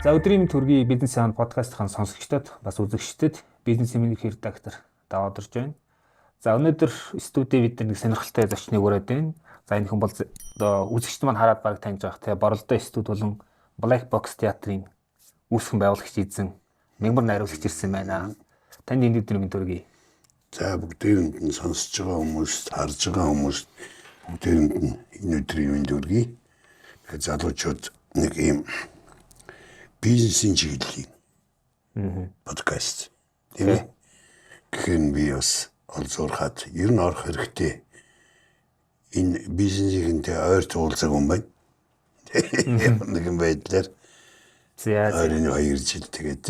За, өдрийн мэнд хүргэе. Бизнес Sound подкастын сонсогчдод, бас үзэгчдэд. Бизнесийн миний редактор Даваад орж байна. За, өнөөдөр студид бид нэг сонирхолтой зочныг ураад байна. За, энэ хүн бол одоо үзэгчд маань хараад баг таньж байгаа те, Боролдоо студи болон Black Box театрын үүсгэн байгуулагч эзэн Мягмар найруулагч ирсэн байна. Танд энэ өдрийн мэнд хүргэе. За, бүгдээрэнд нь, сонсож байгаа хүмүүс, харж байгаа хүмүүс бүгдээрэнд нь энэ өдрийн мэнд хүргэе. Тэгэхээр залуучууд нэг ийм бизнесийн чиглэлийн подкаст, тийм ээ. Тэгэхээр би бас олзуурхад ер нь орох хэрэгтэй. Энэ бизнесийнхэнтэй ойр уулзаагүй юм байна. Нэгэн байдлаар ойрын 2 жил тэгээд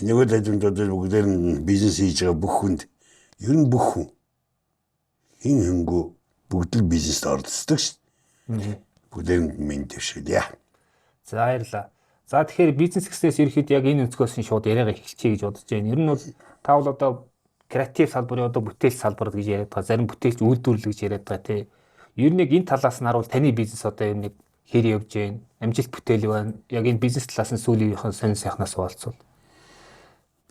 нөгөө лажимдууд бүгдээр нь бизнес хийж байгаа бүх хүнд, ер нь бүх хүн хэн хэнгүү бүгд л бизнест оролцдог шүү дээ. Бүгдээрэнд мэнд дэвшүүлье. За, баярлалаа. За, тэгэхээр бизнес гэснээс ерөөхдөө яг энэ өнцгөөс нь шууд яриагаа эхэлчихье гэж бодож байна. Ер нь бол та бол одоо креатив салбарын одоо бүтээл салбар гэж яриад байгаа. Зарим бүтээлч үйлдвэрлэл гэж яриад байгаа, тий. Ер нь яг энэ талаас нь харуул таны бизнес одоо ер нь хэр явж байна? Амжилт бүтээл байна. Яг энэ бизнес талаас нь сүүлийн үеийнхэн сонин сайхнаас хуваалцвал.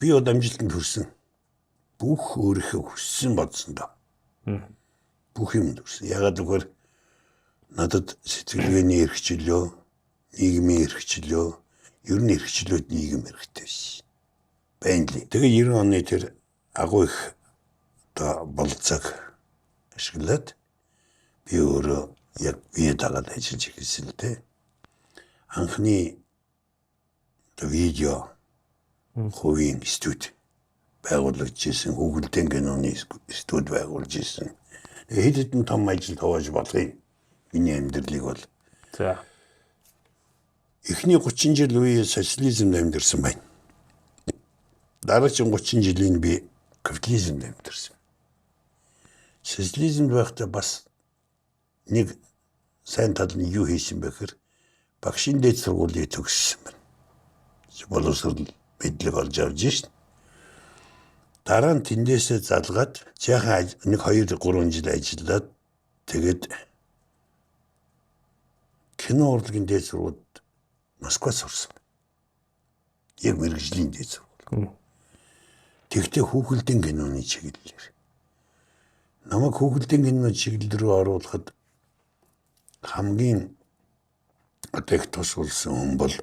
Би одоо амжилтанд хүрсэн. Бүх өөрийнхөө хүссэн бодсондоо. Бүх юмд хүрсэн. Ягаад гэвэл надад сэтгэлгээний эрхчлөө, нийгмийн эрхчлөө, ер нь эрхчлөөд нийгэм хэрэгтэй байсан. Байна лээ. Тэгээ 90 оны тэр агуу их одоо бололцоог ашиглаад би өөрөө яг бие дагаад ажиллаж эхэлсэн л дээ. Анхны одоо видео хувийн студи байгуулагдаж исэн, хүүхэлдэйн киноны студи байгуулж исэн. Хэд хэдэн том ажил хувааж болох юм. Миний амьдралыг бол. Эхний 30 жил үеийн социализмд амьдарсан байна. Дараагийн 30 жилийн би капитализмд амьдарсан. Социализмд байхдаа бас нэг сайн тал нь юу хийсэн бэ гэхээр багшийн дээд сургуулийг төгссөн байна. Боловсрол мэдлэг олж авч шин. Дараа нь тэндээсээ залгаад жаахан нэг 2 3 жил ажиллаад тэгээд кино урлагийн дээд сургуульд Москвад сурсан. Яг мэргэжлийн дээд сургууль. Тэгтээ хүүхэлдэйн киноны чиглэлээр. Намайг хүүхэлдэйн киноны чиглэл рүү оруулахад хамгийн одоо их тус болсон хүн бол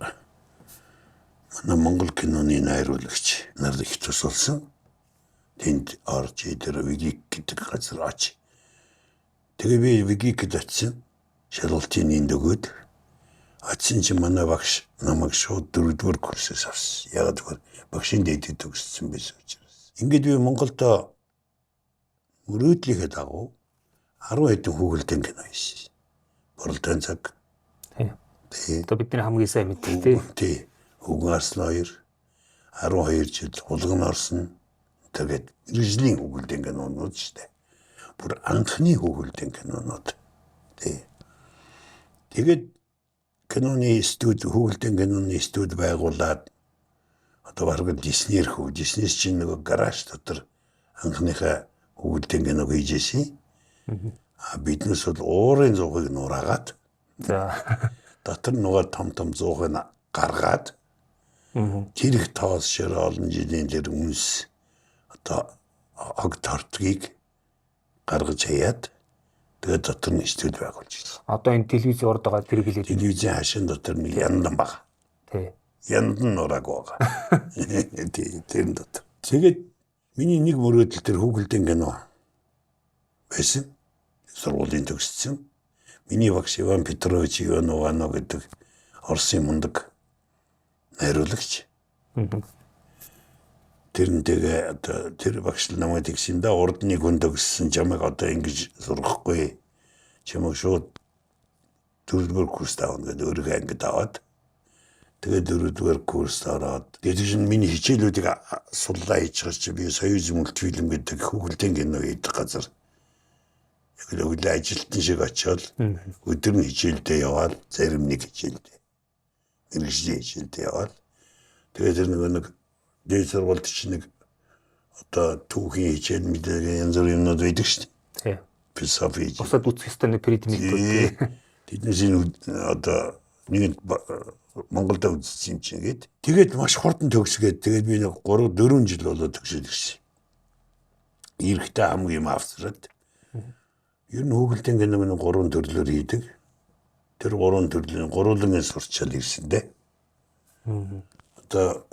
манай Монгол киноны найруулагч нар их тус болсон. Тэнд орж тэр ВГИК гэдэг газар оч. Тэгээ би ВГИК-д очисон. Шалгалтын энд өгөөд очисон чинь манай багш намайг шууд дөрөвдүгээр курсээс авсан. Яг тэгэхээр багшийн дээдэд төгссөн байсан учраас. Ингээд би Монголд мөрөөдлийнхээ дагуу 10 хэдэн хүүхэлдэйн кино хийсэн. Боролдоон цаг. Тий. Одоо бидний хамгийн сайн мэддэг, тий. Тий. Үгэн арслан 2, 12 жил хулган орсон. Тэгээд мэргэжлийн хүүхэлдэйн кинонууд шүү дээ. Бүр анхны хүүхэлдэйн кинонууд. Тий. Тэгээд киноны студи, хүүхэлдэйн киноны студи байгуулад одоо бараг л Диснейр хүү. Диснейс чинь нөгөө гараж дотор анхныхаа хүүхэлдэйн киног хийж ирсэн. А биднээс бол уурын зуухыг нураагаад дотор нөгөө том том зуухыг гаргаад тэр их тоос ширээ олон жилийн тэр үнс одоо хог тортгийг гаргаж хаяад тэгээд дотор нь студи байгуулж ирсэн. Одоо энэ телевиз урд байгаа тэр гэлээд. Телевизийн хашийн дотор нэг яндан баг. Тий. Яндан нурааг байгаа. Тий, тэрэн дотор. Тэгээд миний нэг мөрөөдөл тэр хүүхэлдэйн кино байсан. Сургуулийн төгссөн. Миний багш Иван Петрович Иван Иванов гэдэг Оросын мундаг найруулагч. Тэрнтэйгээ одоо тэр багш намайг тэгсэн да, урд нэг хүн төгссөн, чамайг одоо ингэж сургахгүй. Чамайг шууд дөрөвдүгээр курст авна гэдэг өөрийнхөө ангид аваад тэгээд дөрөвдүгээр курст ороод тэгээд чинь миний хичээлүүдийг суллаа хийж байгаа чи би Союз мультфильм гэдэг хүүхэлдэйн кино хийдэг газар яг л өглөө ажилтан шиг очиод өдөр нь хичээлдээ яваал, зарим нэг хичээлдээ, мэргэжлийн хичээлдээ яваал, тэгээд тэр нөгөө нэг дээд сургуульд чинь нэг одоо түүхийн хичээл мэдээ янз бүрийн юмнууд байдаг шүү дээ. Тий. Философи. Бусад үзэх ёстой нэг предметүүд. Тэднээс энэ одоо Нэг Монголд үзсэн юм чинь гээд. Тэгээд маш хурдан төгсгээд тэгээд би нэг 3 4 жил болоод төгсөөд ирсэн. Эрэхтэй хамгийн юм авсраад. Ер нь хүүхэлдэйн киног нэг 3 төрлөөр хийдэг. Тэр 3 төрлийн гурван сурчаал ирсэн дээ. Одоо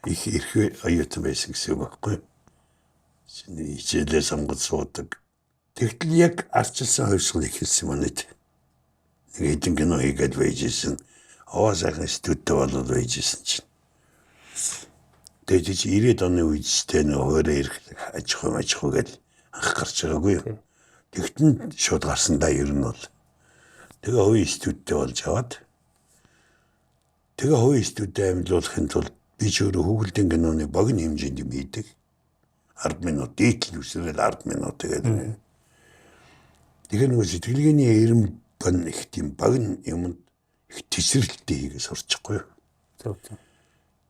их эрх оюутан байсан гэсэн үг байхгүй. Хичээлээ сонгож суудаг. Тэгтэл яг арчилсан хувьсгал эхэлсэн манайд. Нэг хэдэн кино хийгээд байж исэн. Овоо сайхан студид болоод байж исэн чинь. Тэгээд чи 90-ад оны үед ч тэ нөө өөрөө эрхлэх аж ахуй гэж анх гарч байгаагүй юу. Тэгтэн шууд гарсан да ер нь бол. Тэгээ хувийн студидтэй болж аваад тэгээ хувийн студид амжилуулахын тулд би ч өөрөө хүүхэлдэйн киноны богино хэмжээнд юм хийдэг. 10 минут дээтэл үсрээл 10 минут тэгээд. Тэгэхээр нөгөө сэтгэлгээний эрэм бон их тийм богино юмд их тесрэлттэй хийгээ сурчихгүй юу. Зөв зөв.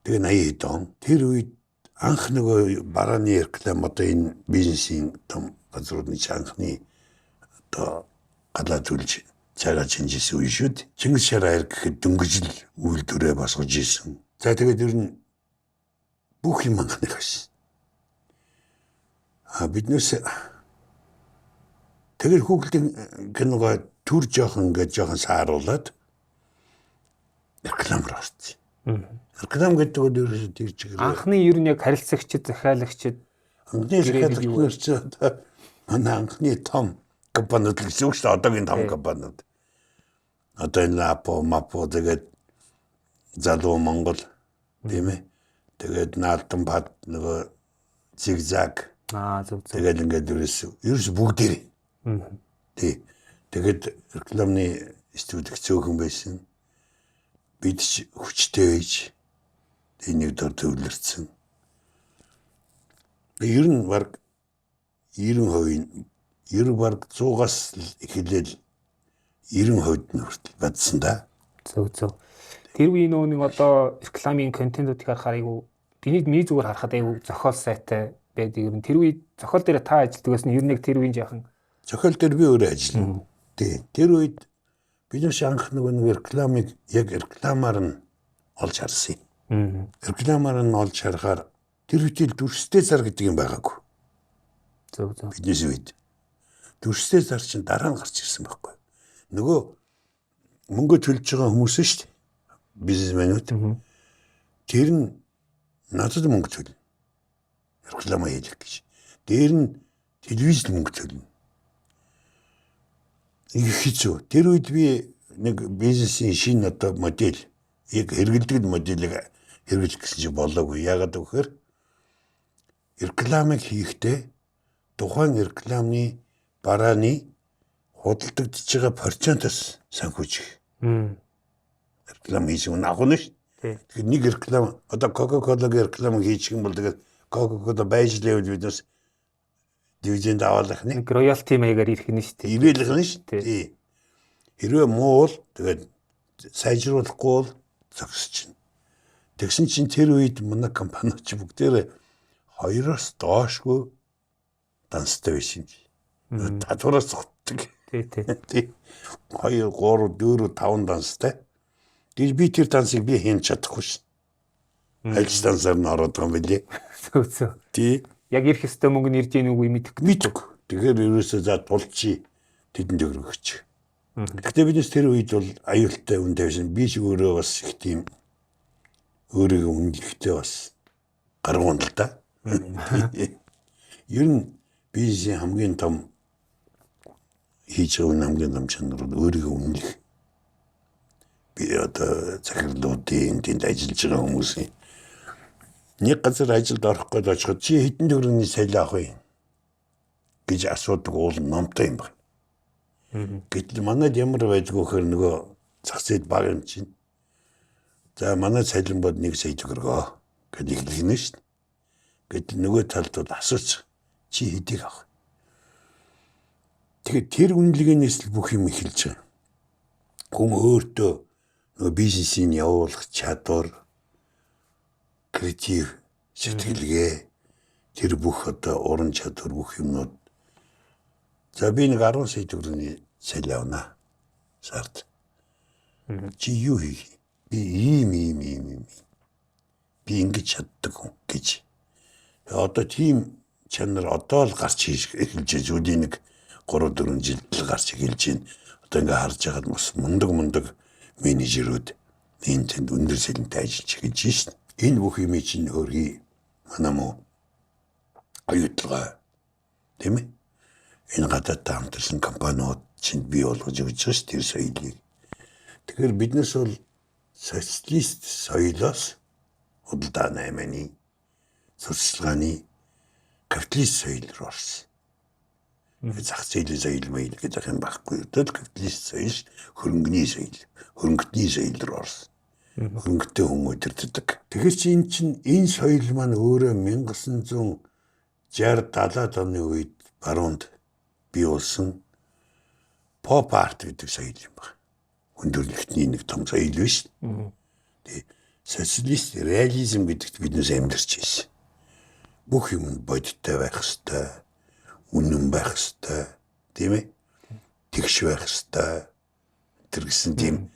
Тэгээ 80 хэд он тэр үед анх нөгөө барааны реклам одоо энэ бизнесийн том газруудын чи анхны одоо галаа түлж цайгаа чинжсэн үе шүү дээ. Чингис шар аяр гэхэд дөнгөжл үйлдвэрээ босгож исэн. За тэгээд ер нь бүх юм анхных байсан. А биднээс тэгэл хүүхэлдэйн киногоо төр жоохон ингээд жоохон сааруулад рекламаар орсон. Реклам гэдэг нь ерөөсөө тэр чигээр анхны ер нь яг харилцагчид, захиалагчид анхны захиалагч чи одоо манай анхны том компаниуд л гэсэн үг шүү дээ. Одоогийн том компаниуд. Одоо энэ Апо, Мапо тэгээд Залуу Монгол тийм ээ. Тэгээд Наалдан бат нөгөө зигзаг. Аа зөв зөв. Тэгээд ингээд ерөөсөө бүгдээрээ. Тий. Тэгээд рекламны студид цөөхөн байсан. Бид ч хүчтэй байж энийг дор төвлөрсөн. Ер нь баг 90%, 90 баг 100-аас эхлээл 90% нь хүртэл бадсан да. Зөв зөв. Тэр үеийн нөгөө нэг одоо рекламын контентуудыг харахаар айгу биний миний зүгээр харахад айгу зохиол сайтай байдаг юм. Тэр үед зохиол дээр та ажилладаг байсан ер нь яг тэр үеийн жаахан зохиол дээр би өөрөө ажиллана. Тий. Тэр үед бид нар анх нөгөө нэг рекламыг яг рекламаар нь олж харсан юм. Рекламаар нь олж харахаар тэр үед дүрстэй зар гэдэг юм байгаагүй. Зөв зөв. Биднээс үед дүрстэй зар чинь дараа нь гарч ирсэн байхгүй. Нөгөө мөнгө төлж байгаа хүмүүс шүү дээ. Бизнесмэнүүд. Тэр нь надад мөнгө төлнө. Реклама хийх гэж. Дээр нь телевизд мөнгө төлнө. Их хэцүү. Тэр үед би нэг бизнесийн шинэ одоо модель яг хэрэглэдэг моделийг хэрэглэх гэсэн чинь болоогүй. Яагаад гэвэл рекламыг хийхдээ тухайн рекламны барааны худалдагдж байгаа процентоос санхүүжих. Реклам хийж юм авах нь шүү. Тэгэхээр нэг реклам одоо Coca-Cola-гийн реклам хийчих юм бол тэгээд Coca-Cola байж лээвэл биднээс дивиденд аваалах нь. Нэг роялти маягаар ирэх нь шүү дээ. Ирээлэх нь шүү дээ. Хэрвээ муу бол тэгээд сайжруулахгүй бол зогсож чинь. Тэгсэн чинь тэр үед манай компани чи бүгдээрээ 2-оос доошгүй данстай байсан юм чи. Татвараас цогтдаг. Тий, тий. 2, 3, 4, 5 данстай. Тэгж би тэр дансыг би хийн чадахгүй шин. Аль ч дансаар нь ороод байгаа юм билээ. Зөв зөв. Тий. Яг ирэх ёстой мөнгө нь ирж ийн үгүй мэдэхгүй. Мэдэхгүй. Тэгэхээр ерөөсөө за тулчи тэдэнд өгч. Гэхдээ биднес тэр үед бол аюултай үн тавьсан. Би ч өөрөө бас их тийм өөрийгөө үнэлэхтэй бас гаргуун л да. Ер нь бизнесийн хамгийн том хийж байгаа хамгийн том чанар бол өөрийгөө үнэлэх. Би одоо захирлуудын тэнд ажиллаж байгаа хүмүүсийн нэг газар ажилд орох гээд очиход чи хэдэн төгрөгийн цалин авах вэ гэж асуудаг уул номтой юм байна. Гэтэл манайд ямар байдгүй гэхээр нөгөө зах зээл бага юм чинь. За манай цалин бод 1 сая төгрөгөө гэж эхлэх нь шүү дээ. Гэтэл нөгөө талд бол асууц чи хэдийг авах. Тэгэхээр тэр үнэлгээнээс л бүх юм эхэлж байгаа. Хүн өөртөө нөгөө бизнесийг явуулах чадвар, креатив сэтгэлгээ тэр бүх одоо уран чадвар бүх юмнууд. За би нэг 10 сая төгрөгийн цалин авна сард. Чи юу хийх? Би ийм ийм ийм ийм. Би ингэж чаддаг хүн гэж. Одоо тийм чанар одоо л гарч эхэлж байна. Сүүлийн нэг 3-4 жилд л гарч эхэлж байна. Одоо ингээ харж байхад бас мундаг менежерүүд энэ тэнд өндөр цалинтай ажиллаж эхэлж байна. Энэ бүх юм чинь хөргий манай мó оюутлогоо, тийм ээ. Энэ гадаадтай хамтарсан компаниуд чинь бий болгож өгч байгаа шүү тэр соёлыг. Тэгэхээр биднес бол социалист соёлоос худалдаа наймааны сурталчилгааны капиталист соёл руу орсон. Зах зээлийн соёл майл гэдэг юм байхгүй. Одоо л капиталист соёл, хөрөнгөний соёл, хөрөнгөтний соёл руу орсон. Хөрөнгөтэй хүн удирддаг. Тэгэхээр чи энэ чинь энэ соёл маань өөрөө 1960 70-аад оны үед баруунд бий болсон pop art гэдэг соёл юм байна. Хүндрэлтний нэг том соёл биш. Тэгээ социалист реализм гэдэгт биднээс амьдарч ирсэн. Бүх юм нь бодиттой байх ёстой, үнэн байх ёстой, тийм ээ? Тэгш байх ёстой. Тэр гэсэн тийм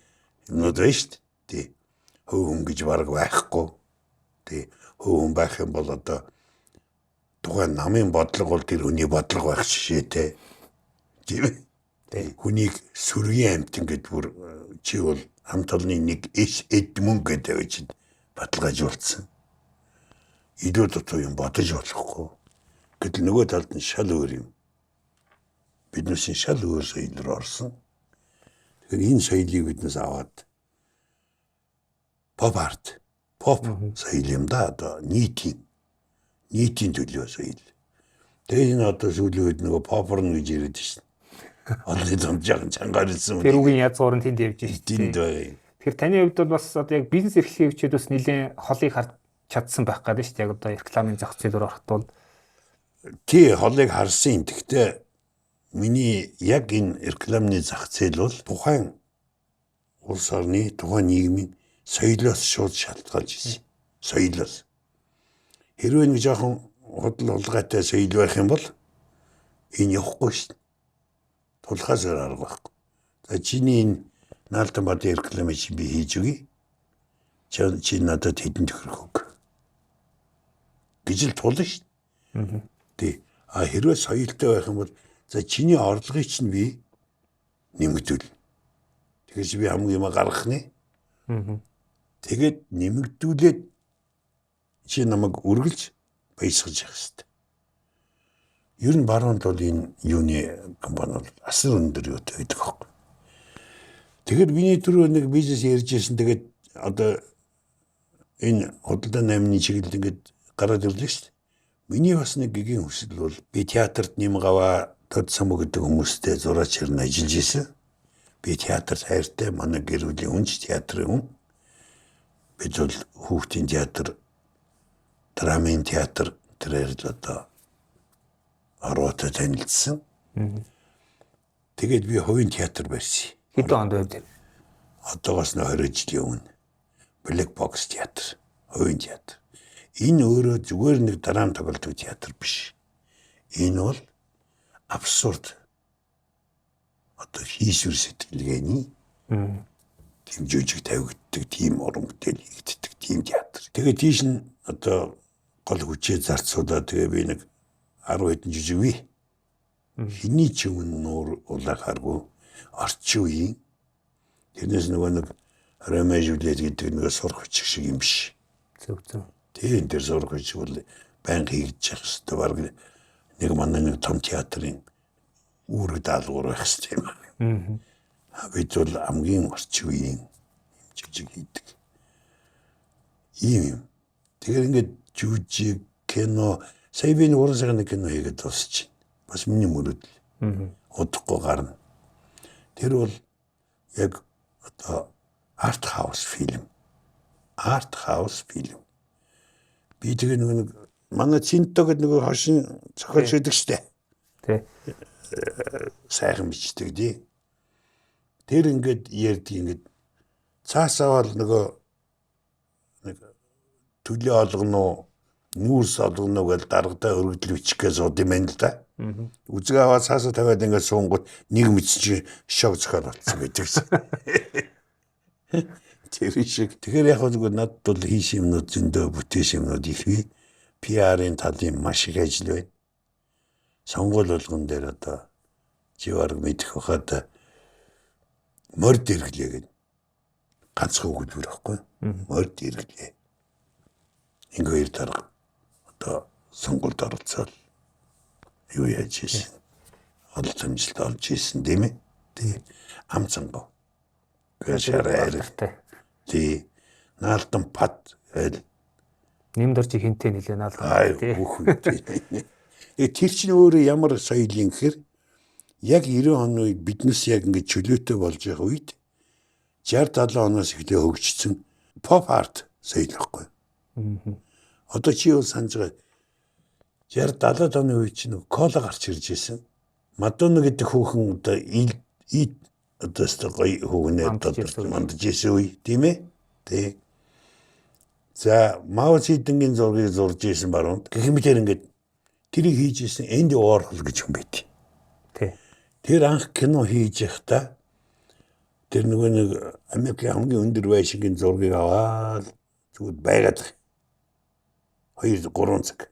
юмнууд байна шүү дээ. Тий. Хөв хүн гэж бараг байхгүй. Тий. Хөв хүн байх юм бол одоо тухайн намын бодлого бол тэр хүний бодлого байх жишээтэй. Тийм ээ? Тий. Хүнийг сүргийн амьтан гэд бүр чи бол хамт олонны нэг эс эд мөнгө гэдэг байж баталгаажуулсан. Илүү дутуу юм бодож болохгүй. Гэтэл нөгөө талд нь шал өөр юм. Биднээс шал өөр соёл руу орсон. Тэгэхээр энэ соёлыг биднээс аваад pop art, pop соёл юм да, одоо нийтийн төлөө соёл. Тэгээ энэ одоо сүүлийн үед нөгөө попорн гэж яриад шин. Олны зам жаахан чангаар ирсэн. Тэр үгийн язгуур нь тэнд явж шин. Тэнд байгаа юм. Тэгэхээр таны хувьд бол бас одоо яг бизнес эрхлэхийн хвчээд бас нэлээд холыг харж чадсан байх гэдэг шүү дээ. Яг одоо рекламын зах зээл рүү ороход бол тий, холыг харсан. Гэхдээ миний яг энэ рекламны зах зээл бол тухайн улс орны, тухайн нийгмийн соёлоос шууд шалтгаалж ирсэн. Соёлоос. Хэрвээ нэг жоохон худал хулгайтай соёл байх юм бол энэ явахгүй шүү дээ. Тулхаас өөр арга байхгүй. За чиний энэ Наалдан бадын рекламыг чи би хийж өгье. Чи надад хэдэн төгрөг өг гэж л тулна шүү дээ. Тий. А хэрвээ соёлтой байх юм бол за чиний орлогыг чинь би нэмэгдүүл. Тэгэхээр би хамгийн юм гаргах нэ. Тэгээд нэмэгдүүлээд чи намайг үргэлж баясгаж явах хэрэгтэй. Ер нь баруунд бол энэ юуны компани бол асар өндөр юутай байдаг байхгүй. Тэгэхээр миний түрүү нэг бизнес ярьж ирсэн. Тэгээд одоо энэ худалдаа наймны чиглэлд ингээд гараад ирлээ шүү дээ. Миний бас нэг гэгийн хүсэл бол би театрт Нимгаваа Тод Саму гэдэг хүмүүстэй зураач хэрнэ ажиллаж исэн. Би театрт хайртай, манай гэр бүлийн хүн ч театрын хүн. Бид бол хүүхдийн театр, драмын театр тэрээр л одоо ороотой танилцсан. Тэгээд би хувийн театр барьсан. Хэдэн онд байв? Одоогоос нь 20 жилийн өмнө. Black Box театр, хувийн театр. Энэ өөрөө зүгээр нэг драм тоглодог театр биш. Энэ бол абсурд одоо хийсвэр сэтгэлгээний тийм жүжиг тавигддаг, тийм уран бүтээл хийгддэг тийм театр. Тэгээ тийш нь одоо гол хүчээ зарцуулаад тэгээ би нэг 10 хэдэн жүжиг бий. Хэний ч өмнө нуур улаахааргүй орчин үеийн тэрнээс нөгөө нэг Ромео Жюльет гэдэг нэг сурах хүч шиг юм биш. Зөв зөв. Тийм тэр сурах хүч бол байнга хийгдэж явах хэрэгтэй. Бараг нэг манай нэг том театрын үүрэг даалгавар байх хэрэгтэй юм. Бид бол хамгийн орчин үеийн жүжиг хийдэг. Ийм юм. Тэгэхээр ингээд жүжиг, кино, сая би нэг 3 сарын нэг кино хийгээд дуусчих. Бас миний мөрөөдөл. Удахгүй гарна. Тэр бол яг одоо art house фильм. Art house фильм. Би тэгээ нэг манай Цинто гэдэг нэг хошин зохиолч байдаг штэ. Тэ. Сайхан бичдэг тий. Тэр ингээд ярьдаг ингээд цаас аваад нөгөө нэг төлөө олгоно уу, нүүрс олгоно уу гэж даргатай өргөдөл бичих гэж сууд юм байна л да. Үзэг аваад цаасаа тавиад ингээд суунгууд нэг мэдсэн чинь шог зохиол болцсон байдаг. Тэр шиг. Тэгэхээр яг зүгээр надад бол хийсэн юмнууд зөндөө, бүтээсэн юмнууд их бий. PR-ын талын маш их ажил байна. Сонгуул болгон дээр одоо чи бараг мэдэх байхад морд эргэлээ гэдэг ганцхан өгүүлбэр байхгүй. Морд эргэлээ. Ингээ хоёр дарга одоо сонгуульд оролцоод юу яаж ийсэн. Олон амжилт олж ийсэн тийм ээ. Тий. Ам цангав. Гэж шараа. Тий. Наалдан пат гээл Нэмдорж хинтээ нилээ наалдан тий. Бүх үү. Тэр чинь өөрөө ямар соёл юм гэхээр яг 90 оны үед биднес яг ингэж чөлөөтэй болж байгаа үед 60 70 оноос эхлээ хөгжсөн pop art соёл байхгүй. Одоо чи юу санаж байгаа 60 70 оны үед чинь кола гарч ирж байсан. Мадонна гэдэг хүүхэн одоо ил одоо өстө гоё хүүгнээ одоо мандаж исэн үе тийм ээ. Тий. За Мао Цзэдунгийн зургийг зурж исэн баруунд гэх мэтэр ингээд тэрийг хийж исэн Энди Уорхол гэж хүн байт. Тий. Тэр анх кино хийж явахдаа тэр нөгөө нэг Америкийн хамгийн өндөр байшингийн зургийг аваад зүгээр байгаад 2 3 цаг.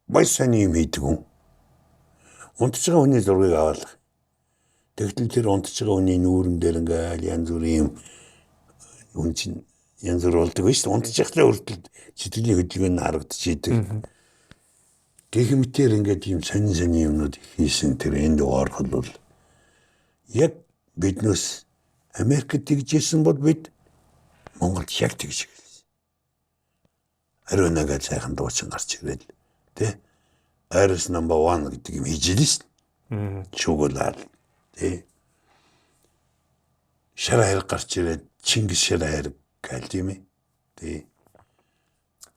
Баяр сайн юм хийдэг хүн. Унтж байгаа хүний зургийг аваад тэгтэл тэр унтж байгаа хүний нүүрэн дээр ингээл янз бүрийн юм хүн чинь янз бүр болдог байж шүү. Унтж байхлаа хүртэл сэтгэлийн хөдөлгөөн нь харагдчихийдэг. Гэх мэтэр ингээд ийм сонин сонин юмнууд хийсэн тэр энд орхол бол яг биднээс Америкт тэгжсэн бол бид Монголд яг тэгж хэлсэн. Ариунага сайхан дуучин гарч ирэл тэ Айрс number 1 гэдэг юм хийж илээ шүү. Шүүгүүлэл тэ шар хайр гарч ирээд Чингис шар хайр гээл тийм ээ. Тэ.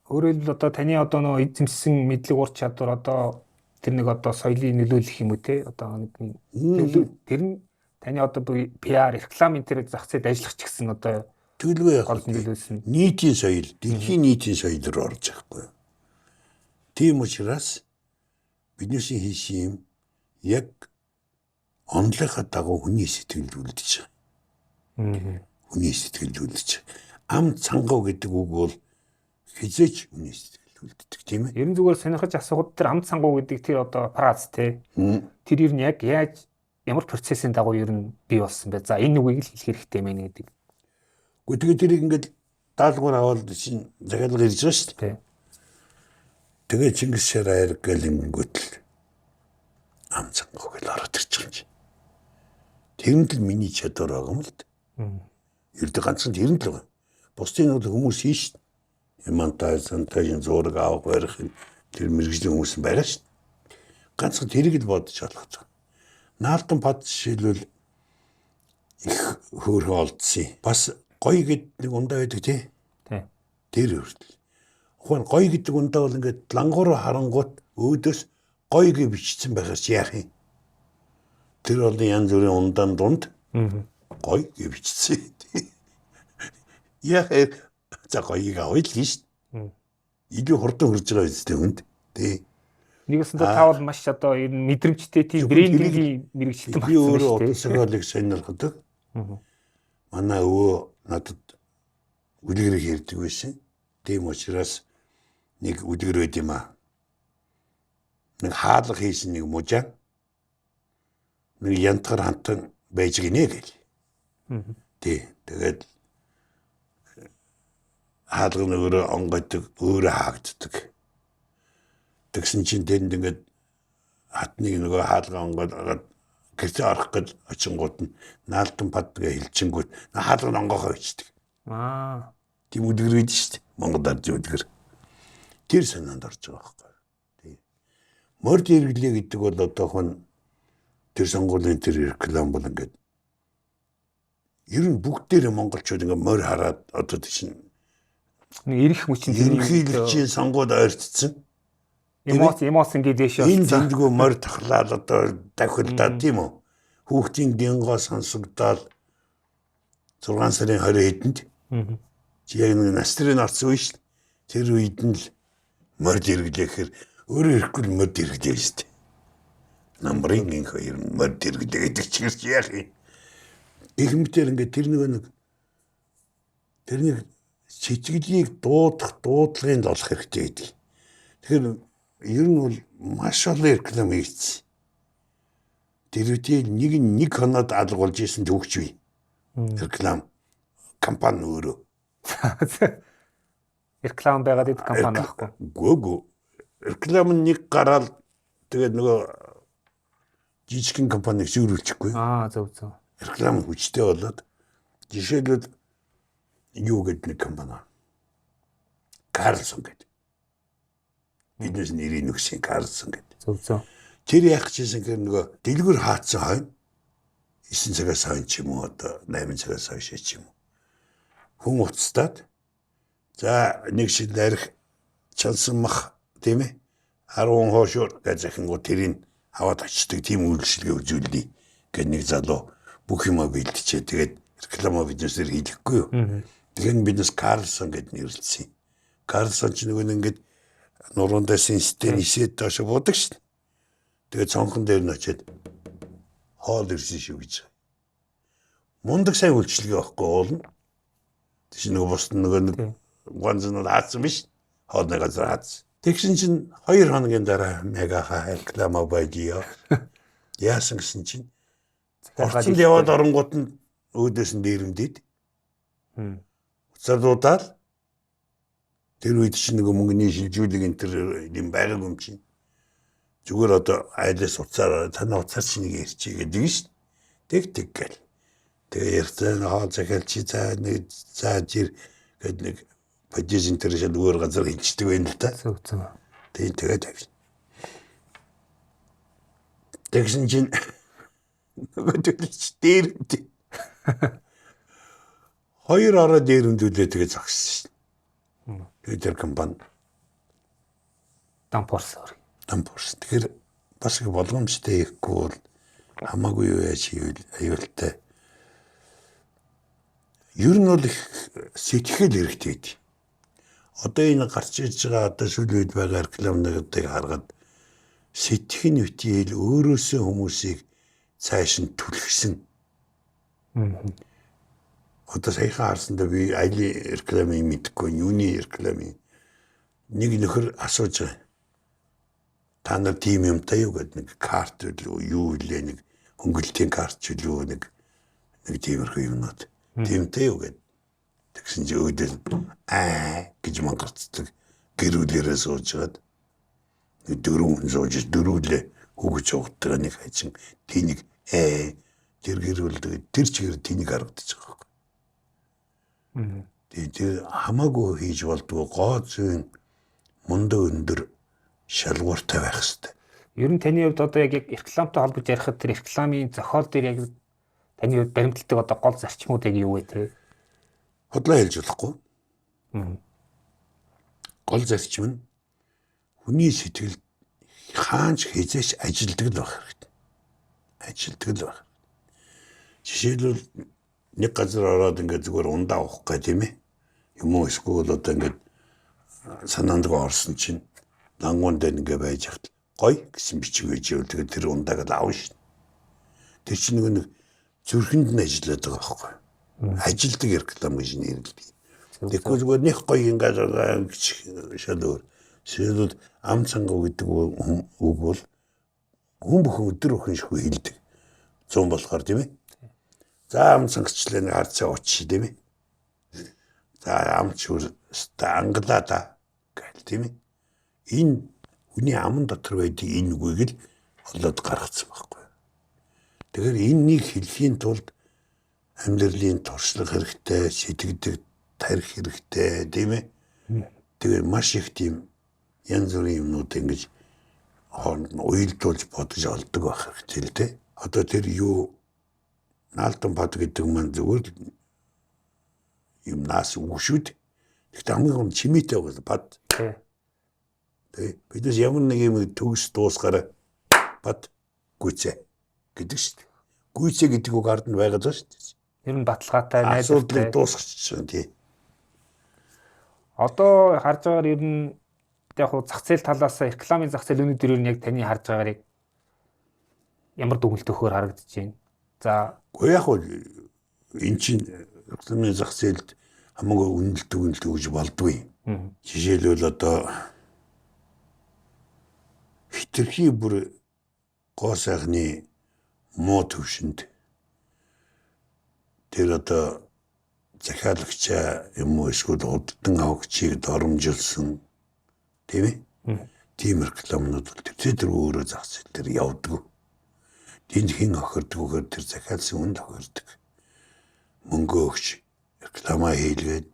Өөрөөр хэлбэл одоо таны одоо нөгөө эзэмшсэн мэдлэг ур чадвар одоо тэр нэг одоо соёлын нөлөөлөх юм уу те одоо нэг нөлөө тэр нь таны одоо PR реклам энэ төр зах зээлд ажиллах ч гэсэн одоо төлөвөө гол нөлөөлсөн. Нийтийн соёл, дэлхийн нийтийн соёл руу орж байхгүй. Тийм учраас бидний хийсэн юм яг онолынхаа дагуу хүний сэтгэлд үлдэж байгаа. Хүний сэтгэлд үлдэж. Ам цангав гэдэг үг бол хизээч хүний сэтгэлд үлддэг тийм ээ. Ер нь зүгээр сонирхож асуухад тэр ам цангав гэдэг тэр одоо фраз те. Тэр ер нь яг яаж ямар процессын дагуу ер нь бий болсон бэ? За энэ үгийг л хэлэх хэрэгтэй мэн гэдэг. Гэхдээ тэгээ тэрийг ингээд даалгавар аваад чинь захиалга ирж байгаа шүү дээ. Тэгээ Чингис шар хайр гэл юмгүүт л ам цангав гэл ороод ирчих юм чи. Тэрэнд л миний чадвар байгаа юм л да. Ердөө ганцхан тэрэнд л байгаа. Бусдын бол хүмүүс хийн шүү дээ. Ямантай, сантайжин зураг авах барих тэр мэргэжлийн хүмүүс байгаа шүү дээ. Ганцхан тэрийг л бодож олох гэж. Наалдан пад жишээлбэл их хөөрхөн олдсон. Бас гоё гэд нэг ундаа байдаг тий. Тий. Тэр хүртэл. Ухаан гоё гэдэг ундаа бол ингээд лангуур харангуут өөдөөс гоё гэж бичсэн байхаас яах юм. Тэр бол янз бүрийн ундаан дунд гоё гэж бичсэн. Яах за гоёыг авъя л гэж. Илүү хурдан хурж байгаа үстэй хүнд. Тий. Нэгсэндээ та бол маш одоо ер нь мэдрэмжтэй тийм брендингийн мэрэгчлэн болсон шүү дээ. Би өөрөө утас зохиолыг сонирхдог. Манай өвөө надад үлгэр хэрдэг байсан. Тийм учраас нэг үлгэр байд юм аа. Нэг хаалга хийсэн нэг мужаа нэг янтгар хантан байж гинэ гэл. Тий. Тэгээд хаалга нь өөрөө онгойдог, өөрөө хаагддаг. Тэгсэн чинь тэнд ингээд хатныг нөгөө хаалга онгойд гэртээ орох гэж очингууд нь наалдан пад гэ хилчингүүд хаалга нь онгоохоо бичдэг. Аа. Тийм үлгэр үйд шүү дээ. Монгол ардын үлгэр. Тэр санаанд орж байгаа байхгүй. Тий. Морд эргэлээ гэдэг бол одоохон тэр сонгуулийн тэр реклам бол ингээд ер нь бүгдээрээ монголчууд ингээд морь хараад одоо тийш нэг эрэх мөчн ерөнхийлөгчийн сонгууд ойртсон. Эмоц ингээд дэш явсан. Энэ зэндгүү морь тахлаад одоо давхилдаад тийм үү? Хүүхдийн гингоо сонсогдоод 6 сарын 20 хэдэнд чи яг нэг настрын орсон үе шүү дээ. Тэр үед нь л морь эргэлээ гэхээр өөрөө ирэхгүй л морь эргэлээ шүү дээ. Намрын гинх хоёр морь эргэлээ гэдэг чигэрч яах юм. Гэх мэтээр ингээд тэр нэг тэрнийг сэтгэлийг дуудах дуудлагын олох хэрэгтэй гэдэг. Тэгэхээр ер нь бол маш олон реклам хийгдсэн. Тэр үеийн нэг хоноод алга болж исэн төгч бий. Реклам компани өөрөө. Реклам байгаад ид компани байхгүй. Гөө. Реклам нь нэг гараал тэгээд нөгөө жижигхэн компаниг сүйрүүлчихгүй. Зөв зөв. Реклам хүчтэй болоод жишээлбэл юу гэдэг нэг компани. Карлсон гэдэг. Биднээс нэрийг өгсөн Карлсон гэдэг. Зөв зөв. Тэр яах гэжсэн гэхээр нөгөө дэлгүр хаацсан хойно 9 цагаас хойно ч юм уу одоо 8 цагаас хойш ч юм уу. Хүн уцтаад за нэг шил арх чансан мах тийм ээ 10 хоошоор гэж захингуу тэрийг аваад очдөг тийм үйлчлэгээ үзүүлнэ гэх нэг залуу бүх юмаа бэлтжээ. Тэгээд реклама бизнесээр хийлгэхгүй юу. Тэгэхээр биднес Карлсон гэд нэрлэлсэн. Карлсон ч нөгөө ингээд нуруундаа сэнстэй нисээд доош буудаг шин. Тэгээд цонхон дээр нь очиад хоол ирсэн шүү гэж. Мундаг сайн үйлчлэгээ байхгүй уулна. Тийш нөгөө бус нөгөө нэг ганц нь хаацсан биш. Хоолны газар хаацсан. Тэгсэн чинь 2 хоногийн дараа мегаха реклама байдио. Яасан гэсэн чинь орцонд яваад оронгууд нь өөдөөс нь дээрэмдээд. Уцаар дуудаал тэр үед чинь нөгөө мөнгөний шилжүүлэг энэ төр юм байгаагүй юм чинь. Зүгээр одоо айлаас уцаар танаа уцаар чи нэг ярьчих гэдэг нь шин. Тэг тэг гэл. Тэгээ ярьцаа хоол захиалчи за нэг за жир гэд нэг подъезд энэ төр шал өөр газар хилчдэг байх л та. Зөв зөв. Тэгээ тэгээд тавьсан. Тэгсэн чинь нөгөө төлөч дээрэмд. Хоёр ороо дээрэмдүүлээ тэгээ зогссон шин. Тэгээд тэр компани Дампуурсан. Дампуурсан. Тэгэхээр бас их болгоомжтой хийхгүй бол хамаагүй юу яаж хийвэл аюултай. Ер нь бол их сэтгэл хэрэгтэй гэдэг. Одоо энэ гарч ирж байгаа одоо сүүлийн үед байгаа рекламнуудыг харахад сэтгэх нь битгий өөрөөсөө хүмүүсийг цааш нь түлхсэн. Одоо саяхан харсандаа би аялын рекламыг мэдэхгүй, юуны рекламыг нэг нөхөр асууж байгаа. Та нар тийм юмтай юу гэдэг нэг карт үү юу үлээ нэг хөнгөлтийн карт ч үлээ нэг тиймэрхүү юмнууд. Тиймтэй юу гэдэг. Тэгсэн чи өөдөл аа гэж мангарцдаг гэрүүлээрээ суужгаад нэг дөрөв хүн сууж дөрвөлээ хүүгэж угтдаг нэг хачин тэнийг тэр гэрүүлдэг тэр чигээр тэнийг харагдаж байгаа байхгүй. Тэгээ тэр хамаагүй хийж болдгоо гоо зүйн мундаг өндөр шалгууртай байх хэрэгтэй. Ер нь таны хувьд одоо яг рекламтай холбож ярихад тэр рекламын зохиол дээр яг таны хувьд баримталдаг одоо гол зарчмууд яг юу вэ те? Худлаа хэлж болохгүй. Гол зарчим нь хүний сэтгэл хаанч хизээч ажилдаг л байх хэрэгтэй. Ажилдаг л байх. Жишээлбэл нэг газар ороод ингээд зүгээр ундаа авах гэх тийм ээ. Юм уу эсвэл одоо ингээд санаандгүй орсон чинь лангуун дээр ингээд байж хат гой гэсэн бичиг байж ивэл тэгээд тэр ундааг л авна шин. Тэр чинь нэг зүрхэнд нь ажиллаад байгаа байхгүй. Ажилдаг реклам гэж нэрлэдэг. Тэгэхгүй зүгээр нэг гоё ингээд гэж шал өөр. Жишээлбэл ам цангав гэдэг үг бол хүн бүхэн өдөр бүхэн шихгүй хэлдэг. 100 болохоор тийм ээ. За ам цангчлаа нэг харцаа уучи тийм ээ. За амч үр англаа та гэл тийм ээ. Энэ хүний аман дотор байдаг энэ үгийг л олоод гаргацсан байхгүй. Тэгэхээр энэнийг хэлхийн тулд амьдралын туршлага хэрэгтэй, сэтгэдэг тарих хэрэгтэй тийм ээ. Тэгэхээр маш их тийм янз бүрийн юмнууд ингэж хооронд нь уялдуулж бодож олдог байх хэрэгтэй л дээ. Одоо тэр юу наалдан бад гэдэг маань зүгээр л юм наас үгшүүд. Гэхдээ хамгийн гол нь чимээтэй байгаа бад. Тэ биднес ямар нэг юм төгс дуусгаараа бад гүйцээ гэдэг шүү дээ. Гүйцээ гэдэг үг ард нь байгаад байгаа шүү дээ. Ер нь баталгаатай найдвартай асуудлыг дуусгачих тий. Одоо харж байгаагаар ер нь яг хуу зах зээл талаас рекламын зах зээл өнөөдөр ер нь яг таны харж байгаагаар ямар дүгнэлт өгөхөөр харагдаж байна. За үгүй яг хуу Эн чинь рекламын зах зээлд хамаагүй үнэлдэг үнэлдэг гэж болдгүй. Жишээлбэл одоо хитрхи бүр гоо сайхны муу төвшөнд тэр одоо захиалагчаа юм уу эсвэл худалдан авагчийг доромжилсан тийм ээ. Тийм рекламнууд бол тэр өөрөө зах зээл дээр явдаг. Тэнд хэн хохирдог вэхээр тэр захиалсан хүн хохирдог. Мөнгө өгч реклама хийлгээд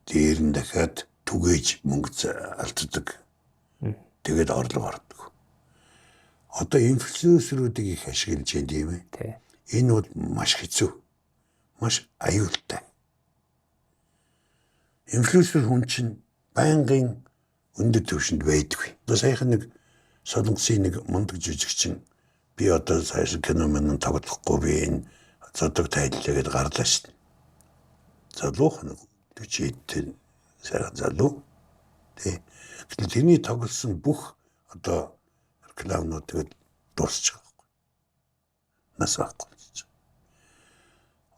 дээр нь дахиад түгээж мөнгө алддаг. Тэгээд орлого ордог. Одоо инфлюенсерүүдийг их ашиглаж байна тийм ээ. Энэ бол маш хэцүү. Маш аюултай. Инфлюенсер хүн чинь байнгын өндөр түвшинд байдгүй. Одоо саяхан нэг Солонгосын нэг мундаг жүжигчин би одоо цааш кино мэн тоглохгүй би энэ зодог тайллаа гэдээ гарлаа шүү дээ. Залуух нэг 40 эдтэй сайхан залуу. Тэ. Гэтэл тэрний тоглосон бүх одоо рекламнууд тэгээд дуусчих байхгүй. Нас байхгүй болчих.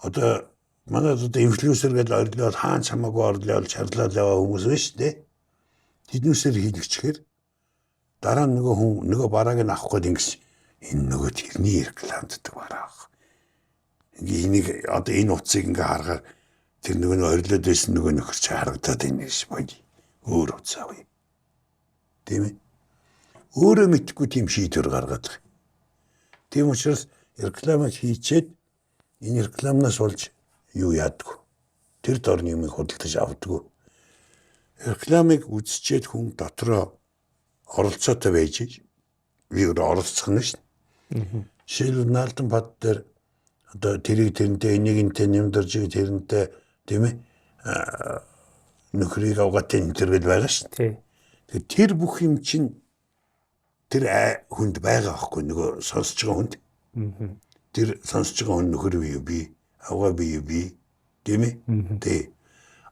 Одоо манай одоо инфлюенсер гэдээ орлоод хаан чамаагүй орлоод чарлаад яваа хүмүүс байна шүү дээ. Тэднүүсээр хийлгэчихээр дараа нь нөгөө хүн нөгөө барааг нь авах гээд ингэс энэ нөгөө тэрний рекламддаг бараа. Ингээ энийг одоо энэ утсыг ингээ харахаар тэр нөгөө нь орилоод байсан нөгөө нөхөр чи харагдаад байна гэж боё. Өөр утас авъя. Тийм ээ. Өөрөө мэдхгүй тийм шийдвэр гаргаад байгаа. Тийм учраас реклама хийчээд энэ рекламнаас болж юу яадаг. Тэр дорны юмыг худалдаж авдаг. Рекламыг үзчихэд хүн дотроо оролцоотой байж би өөрөө оролцох нь шүү дээ. Жишээлбэл Наалдан бат дээр одоо тэрийг тэрнтэй энийг энтэй нэмдэржиг тэрнтэй тийм ээ нөхрийг авгаатай энэ төр гэл байгаа шүү дээ. Тэгэхээр тэр бүх юм чинь тэр хүнд байгаа байхгүй нөгөө сонсож байгаа хүнд. Тэр сонсож байгаа хүн нөхөр бий би авгаа бий би тийм ээ. Тий.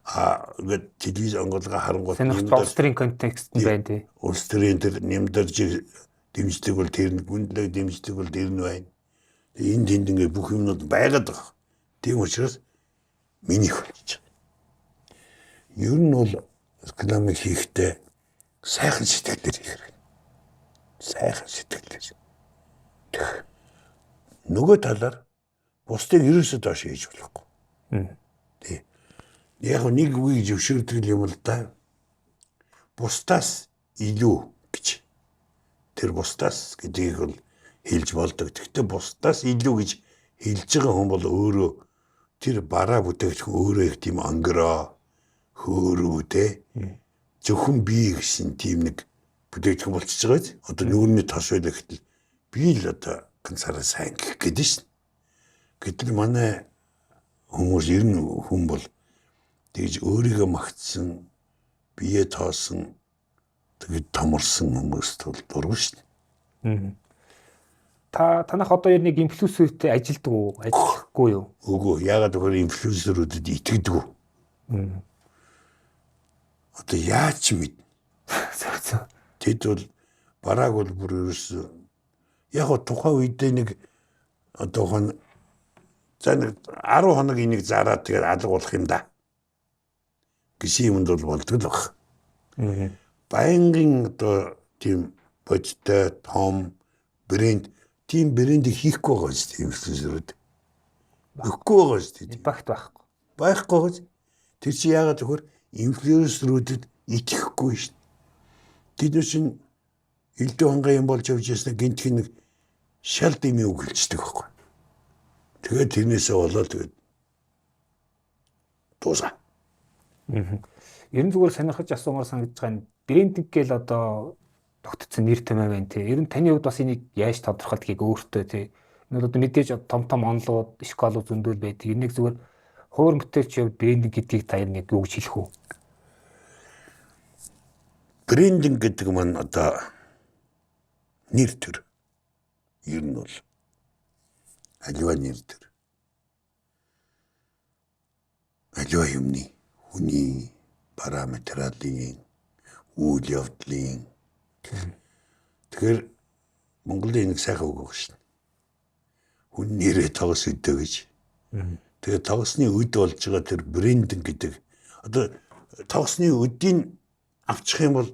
А ингээд телевиз онгойлгоо харангуут улс төрийн контекст нь байна тий. Улс төрийн тэр нэмдэржиг дэмждэг бол тэр нь гүндлэг дэмждэг бол тэр нь байна. Энэ тэнд ингээд бүх юмнууд байгаад байгаа. Тийм учраас минийх болчих. Ер нь бол рекламыг хийхдээ сайхан сэтгэлээр хийх хэрэгтэй. Сайхан сэтгэлээр. Нөгөө талаар бусдыг ерөөсөө доош хийж болохгүй. Тий. Яг нэг үгийг зөвшөөрдөг юм л да. Бусдаас илүү гэж. Тэр бусдаас гэдгийг бол хэлж болдог. Гэхдээ бусдаас илүү гэж хэлж байгаа хүн бол өөрөө тэр бараа бүтээгдэхүүн өөрөө их тийм ангироо хөөрөө те зөвхөн би гэсэн тийм нэг бүтээгдэхүүн болчихж байгаа биз. Одоо нүүрний тос байлаа гэтэл би л одоо ганцаараа сайн гэх гээд шин. Гэтэл манай хүмүүс ер нь хүн бол тэгж өөрийгөө магтсан, бие тоосон, тэгээд томорсон хүмүүст бол дургүй шин. Та танах одоо ер нь инфлюенсертэй ажилдаг уу, ажиллахгүй юу? Үгүй, яагаад гэвэл инфлюенсерүүдэд итгэдэг үү? Одоо яаж ч мэднэ. Зөв. Тэд бол барааг бол бүр ерөөсөө яг го тухайн үедээ нэг одоо хон за нэг 10 хоног энийг зараад тэгээд алга болох юм да гэсэн юмд бол болдог л баг. Байнгын одоо тийм бодиттой том брэнд тийм брэндийг хийхгүй байгаа шүү дээ инфлюенсерүүд. Өгөхгүй байгаа шүү дээ. Импакт байхгүй. Байхгүй байгаа. Тэр чи яагаад гэвэл инфлюенсерүүдэд итгэхгүй шүү дээ. Тэд нар чинь элдв хангай юм болж явж яснаа гинтх нэг шал дэмий үг хэлцдэг байхгүй. Тэгээд тэрнээсээ болоод тэгээд дуусаа. Ер нь зүгээр сонирхож асуумаар санагдаж байгаа нь брендинг гээл одоо тогтцсон нэр томьёо байна тий. Ер нь таны хувьд бас энийг яаж тодорхойлдгийг өөртөө тий. Энэ бол одоо мэдээж том том онлууд, школууд зөндөл байдаг. Энийг зүгээр хуур бүтээлчийн хувьд брендинг гэдгийг та нэг юу гэж хэлэх үү? Брендинг гэдэг маань одоо нэр төр. Ер нь бол аливаа нэр төр. Аливаа юмны, хүний, бараа материалын, үйл явдлын. Тэгэхээр Монголын нэг сайхан үг байгаа шин. Хүн нэрээ тогос өдөө гэж. Тэгээ тогсны үд болж байгаа тэр брэнд гэдэг одоо тогсны үдийг авчих юм бол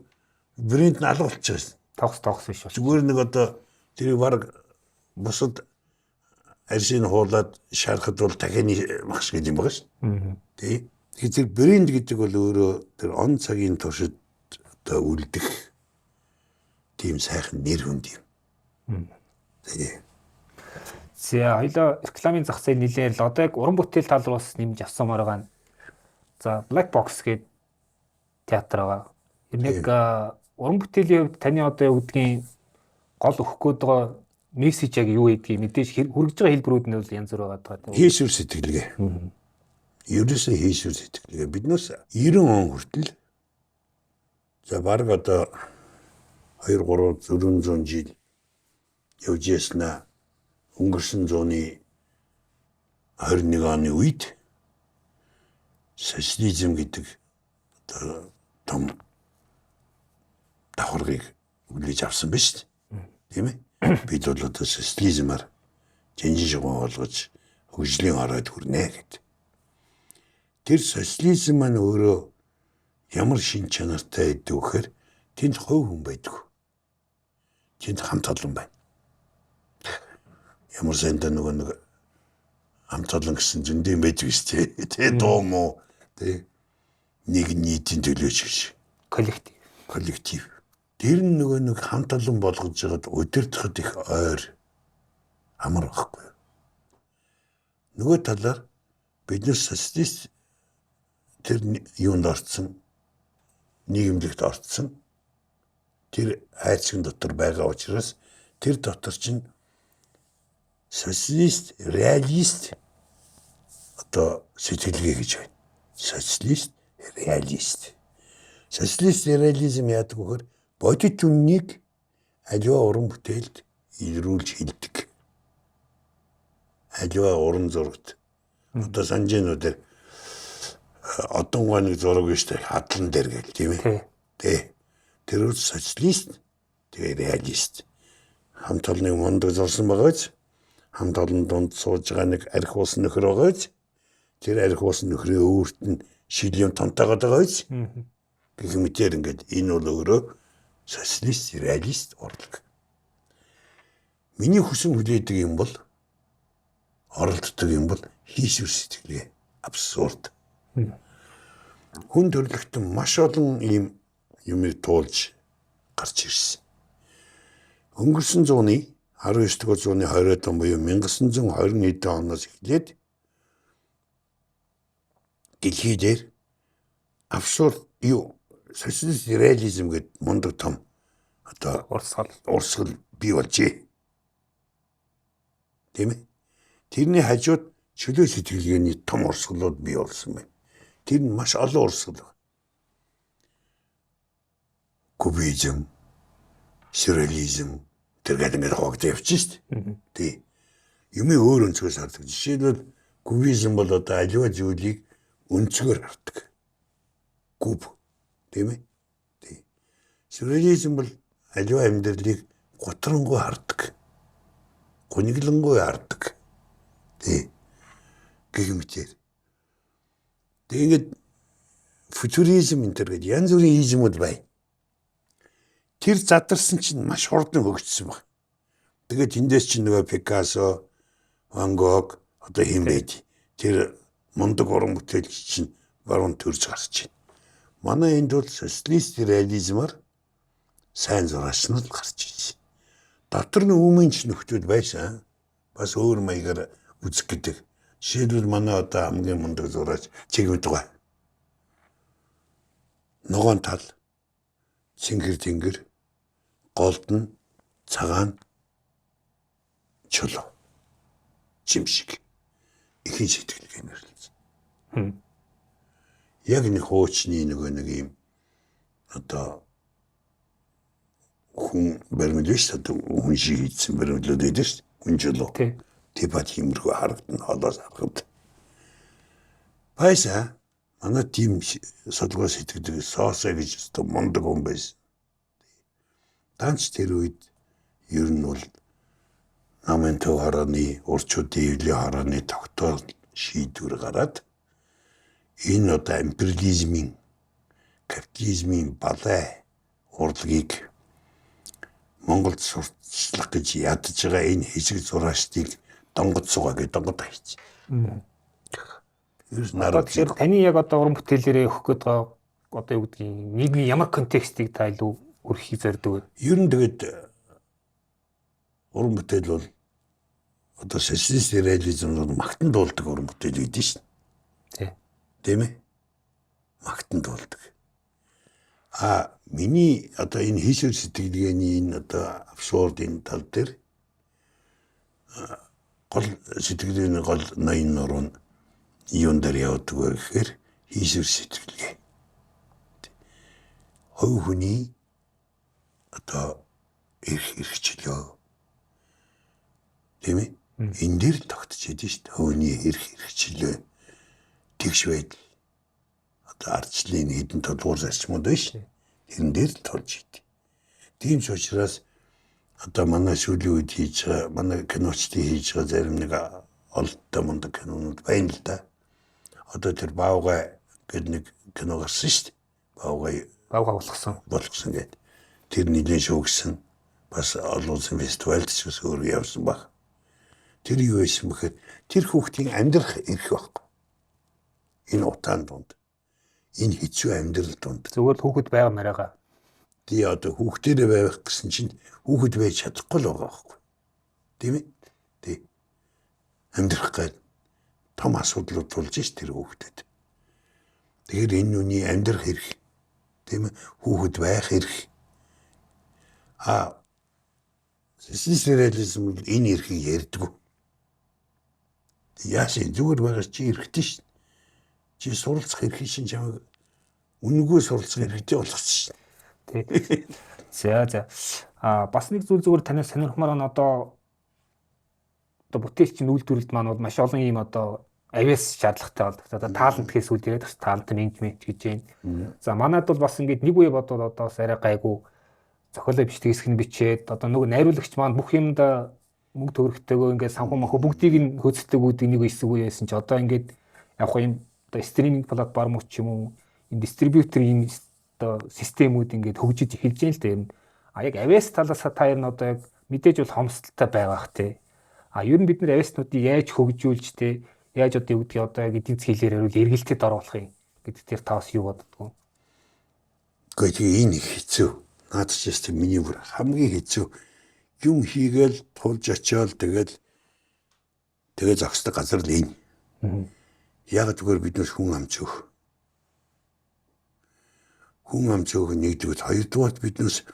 брэнд нь алга болчих байсан. Тогс биш бол. Зүгээр нэг одоо тэрийг баг бусад аршин хуулаад шарахад бол дахины багш гэдэг юм байгаа шүү. Тий. Тэгэхээр тэр брэнд гэдэг бол өөрөө тэр он цагийн туршид одоо үлдэх тийм сайхан нэр хүнд юм. Тий. За хоёлоо рекламын зах зээл нэлээд л одоо яг уран бүтээл тал руу бас нэмж авсамаар байгаа. За Black Box гэдэг театр байгаа. Ер нь яг уран бүтээлийн хувьд таны одоо юу гэдгийг гол өгөх гээд байгаа мессеж яг юу гэдгийг мэдээж хүргэж байгаа хэлбэрүүд нь бол янз бүр байгаа даа. Хийсвэр сэтгэлгээ. Ерөөсөө хийсвэр сэтгэлгээ. Биднээс 90 он хүртэл за бараг одоо 2 3 400 жил явж яснаа өнгөрсөн зууны 21 оны үед социализм гэдэг одоо том давхаргыг хүлээж авсан биз дээ. Тийм ээ? Бид бол одоо социализмаар жинжин шугам болгож хөгжлийн оройд хүрнэ гэд. Тэр социализм маань өөрөө ямар шин чанартай байдаг вэхээр тэнд хувь хүн байдаг. Тэнд хамт олон байна. Ямар сайндаа нөгөө нэг хамт олон гэсэн зөндөө байдаг шүү дээ. Тэ дуу мó тэ нэг нийтийн төлөөч гэж. Коллектив. Коллектив. Тэр нь нөгөө нэг хамт олон болгож байгаад удирдахад их ойр амар байхгүй. Нөгөө талаар бид нар социалист тэр юунд орцсон, нийгэмлэгт орцсон тэр хайрцагын дотор байгаа учраас тэр дотор чинь социалист, реалист одоо сэтгэлгээ гэж байна. Социалист, реалист. Социалист реализм яадаг вөхөр бодит үннийг аливаа уран бүтээлд илрүүлж хэлдэг. Аливаа уран зурагт. Одоо санжинууд дээр одонгой нэг зураг шүү дээ. Хадлан дээр гэл тийм ээ. Тэ. Тэр үл социалист, тэгээ реалист. Хамт олонны мундаг зурсан байгаа биз? Хамт олон дунд сууж байгаа нэг арх уусан нөхөр байгаа биз? Тэр арх уусан нөхрийн өөрт нь шил юм тонтойгоод байгаа биз? Гэх мэтээр ингээд энэ бол өөрөө социалист, реалист урлаг. Миний хүсэн хүлээдэг юм бол оролддог юм бол хийсвэр сэтгэлгээ, абсурд. Хүн төрөлхтөн маш олон ийм юмыг туулж гарч ирсэн. Өнгөрсөн зууны 19 дугаар зууны 20-ад он буюу 1921 оноос эхлээд дэлхий дээр абсурд юу социалист реализм гэдэг мундаг том одоо урсгал бий болжээ. Тийм ээ. Тэрний хажууд чөлөө сэтгэлгээний том урсгалууд бий болсон байна. Тэр нь маш олон урсгал байна. Кубизм, сюрреализм тэр гэдэг ингээд хуваагдаж явчих шүү дээ. Тий. Юмыг өөр өнцгөөс хардаг. Жишээлбэл кубизм бол одоо аливаа зүйлийг өнцгөр хардаг. Куб. Тийм ээ? Тий. Сюрреализм бол аливаа амьдралыг готрангуй хардаг. Гуниглангуй хардаг. Тий. Гэх мэтээр. Тэг ингээд футуризм энэ төр гэж янз бүрийн измүүд бай. Тэр задарсан чинь маш хурдан хөгжсөн баг. Тэгээд тэндээс чинь нөгөө Пикассо, Ван Гог одоо хэн байд. Тэр мундаг уран бүтээлч чинь баруун төрж гарч байна. Манай энд бол социалист реализмаар сайн зураач нар гарч ирсэн. Дотор нь өмнө ч нөхдүүд байсан. Бас өөр маягаар үзэх гэдэг. Жишээлбэл манай одоо хамгийн мундаг зураач Чигмэдгай. Ногоон тал, цэнгэр тэнгэр, голд нь цагаан чулуу, жимшиг ихэн сэтгэлгээ нэрлсэн. Яг нэг хуучны нөгөө нэг юм одоо хүн баримл биш одоо хүн шиг хийсэн баримлууд байдаг шүү дээ. Хүн чулуу. Типа тиймэрхүү харагдана холоос харахад. Пайса манай тийм судалгаа сэтгэдэг соосоо гэж өстө мундаг хүн байсан. Данч тэр үед ер нь бол намын төв хорооны урчуудын эвлийн хорооны тогтоол шийдвэр гараад энэ одоо империализмын, капитализмын балай урлагийг Монголд сурталчлах гэж ядаж байгаа энэ хэсэг зураачдыг донгод суугаа гэж донгод хийчих. Ерөөс Одоо тэгэхээр таны яг одоо уран бүтээлээрээ өгөх гээд байгаа одоо юу гэдгийг нийгмийн ямар контекстыг та илүү өргөхийг зорддог вэ? Ер нь тэгээд уран бүтээл бол одоо социалист реализм бол магтан дуулдаг уран бүтээл гэдэг шин. Тий. Тийм ээ? Магтан дуулдаг. А миний одоо энэ хийсвэр сэтгэлгээний энэ одоо абсурд энэ тал дээр гол сэтгэлгээний гол ноён нуруу нь юун дээр явдаг вэ гэхээр хийсвэр сэтгэлгээ. Хувь хүний одоо эрх эрхчлөө. Тийм ээ? Энэ дээр л тогтож идэв шүү дээ. Хувийн эрх эрхчлөө. Тэгш байдал. Одоо ардчлалын хэдэн тулгуур зарчмууд байна шүү. Тэрэн дээр л тулж идэв. Тийм ч учраас одоо манай сүүлийн үед хийж байгаа, манай киночдын хийж байгаа зарим нэг олонтой мундаг кинонууд байна л да. Одоо тэр Баавгай гэдэг нэг кино гарсан шүү дээ. Баавгай Баавгай болгосон. Болгосон гэдэг. Тэр нэлээд шүүгсэн. Бас олон улсын фестивальд ч бас өөр явсан баг. Тэр юу байсан бэхээр тэр хүүхдийн амьдрах эрх байхгүй. Энэ утаан дунд. Энэ хэцүү амьдрал дунд. Зүгээр л хүүхэд байгаа мариага. Тий, одоо хүүхдэрээ байх гэсэн чинь хүүхэд байж чадахгүй л байгаа байхгүй. Тийм ээ? Тий. Амьдрах гээд том асуудлууд тулж ш тэр хүүхдэд. Тэгэхээр энэ нүний амьдрах эрх, тийм ээ, хүүхэд байх эрх. А социалист реализм бол энэ эрхийг ярьдаггүй. Яасан зүгээр байгаа чи эрхтэй ш. Чи суралцах эрхийг чинь чамайг үнэгүй суралцах эрхтэй болгосон ш. Тий. За за. А бас нэг зүйл зүгээр танаас сонирхмаар байна, одоо бүтээлчин үйлдвэрлэлд маань бол маш олон ийм одоо авиас шаардлагатай болдог. Одоо таалант гэхээс үл яриад бас таалант менежмент гэж байна. За манад бол бас ингээд нэг үе бодвол одоо бас арай гайгүй зохиолоо бичдэг хэсэг нь бичээд одоо нөгөө найруулагч маань бүх юмд мөнгө төгрөгтэйгөө ингээд санхүү махуу бүгдийг нь хөөцөлдөг үүдийг нэг хэсэг үе байсан чи одоо ингээд яг хоо юм одоо стриминг платформ ч юм уу юм дистрибьютор ийм одоо системүүд ингээд хөгжиж эхэлж байна л да юм. А яг авиас талаас та ер нь одоо яг мэдээж бол хомсдолтой байгаах те. А ер нь бид нар авиаснуудыг яаж хөгжүүлж те, яаж одоо юу гэдгийг одоо яг эдийн засгийн хэлээр хариул эргэлтэд оруулах юм гэдэг дээр та бас юу боддгоо? Гэхдээ тэгээ энэ их хэцүү. Наад чи тест миний бүр хамгийн хэцүү юм хийгээл тулж очиод тэгэл тэгээ зогсдог газар л энэ. Яг зүгээр биднээс хүн ам цөөх. Хүн ам цөөх нэгдүгээр, хоёрдугаарт биднээс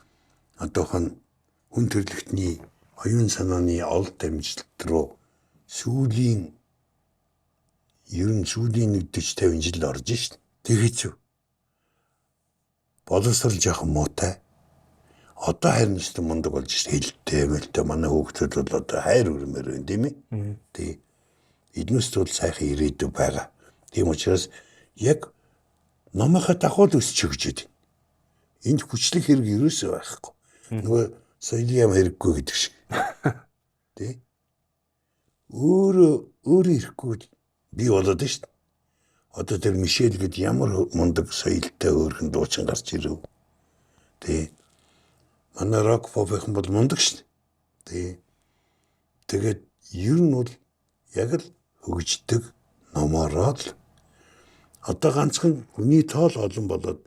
одоохон хүн төрөлхтний оюун санааны олд амжилт руу сүүлийн ер нь сүүлийн нэг 40 50 жил орж шít. Тэг хэцүү. Боловсрол жоохон муутай. Одоо харин ч мундаг болж шít, хэлтэй мэлтэй манай хүүхдүүд бол одоо хайр өрмөр байна тийм ээ. Тий. Эднүст бол сайхан ирээдүй байгаа. Тийм учраас яг номынхаа дагуу л өсч хөгжөөд байна. Энд хүчлэх хэрэг ерөөсөө байхгүй. Нөгөө соёлын яам хэрэггүй гэдэг шиг. Тий. Өөрөө өөрөө ирэхгүй бий болоод байна шүү дээ. Одоо тэр Мишель гэд ямар мундаг соёлтой өөрхөн дуучин гарч ирэв. Тий. Манай рок попийнхан бол мундаг шүү дээ. Тий. Тэгээд ер нь бол яг л хөгждөг номороо л одоо ганцхан хүний тоол олон болоод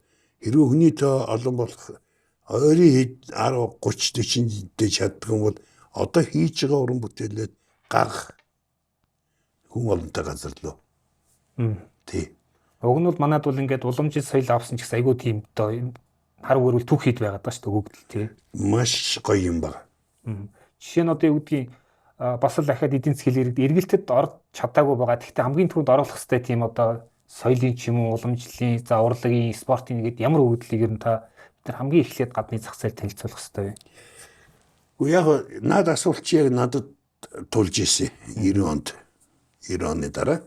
хэрвээ хүний тоо олон болох ойрын хэд 10 30 40 дэ чаддаг юм бол одоо хийж байгаа уран бүтээлээд гарах хүн олонтой газар лөө. Тий. Уг нь бол манад бол ингээд уламжлал соёл авсан ч гэсэн айгүй тийм одоо хар өрвөл түүх хийд байгаад байгаа шүү дээ өгөгдөл тий. Маш гоё юм байна. Жишээ нь одоо юу гэдгийг бас л дахиад эдийн засгийн эргэлтэд орж чадаагүй байгаа. Гэхдээ хамгийн түрүүнд оруулах хэрэгтэй тийм одоо соёлын ч юм уу уламжлалын за урлагийн спортын гээд ямар өгөгдлийг ер нь та бид нар хамгийн эхлээд гадны зах зээл танилцуулах хэрэгтэй вэ? Үгүй яг наад асуулт чи яг надад тулж ирсэн 90 онд 90 оны дараа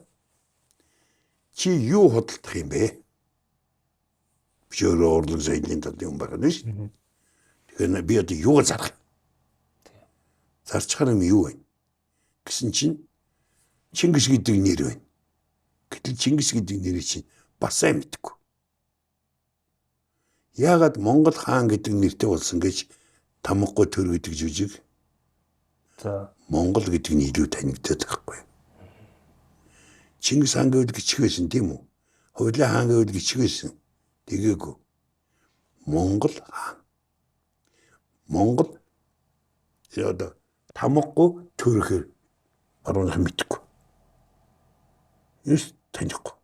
чи юу худалдах юм бэ? Би өөрөө урлаг соёлын талын юм байна шүү. Тэгэхээр би одоо юугаар зарах? Зарчхаар юм юу вэ? Гэсэн чинь Чингис гэдэг нэр байна. Гэтэл Чингис гэдэг нэрийг чинь бас сайн мэдэхгүй. Яагаад Монгол хаан гэдэг нэртэй болсон гэж Тамгагүй төр гэдэг жүжиг. За Монгол гэдэг нь илүү танигдаад байхгүй. Чингис хаан гэвэл гिचгэсэн тийм үү? Хувлаа хаан гэвэл гिचгэсэн. Тэгээгүй. Монгол хаан. Монгол одоо Тамгагүй төрөхээр барууных мэдэхгүй. Ерөөс танихгүй.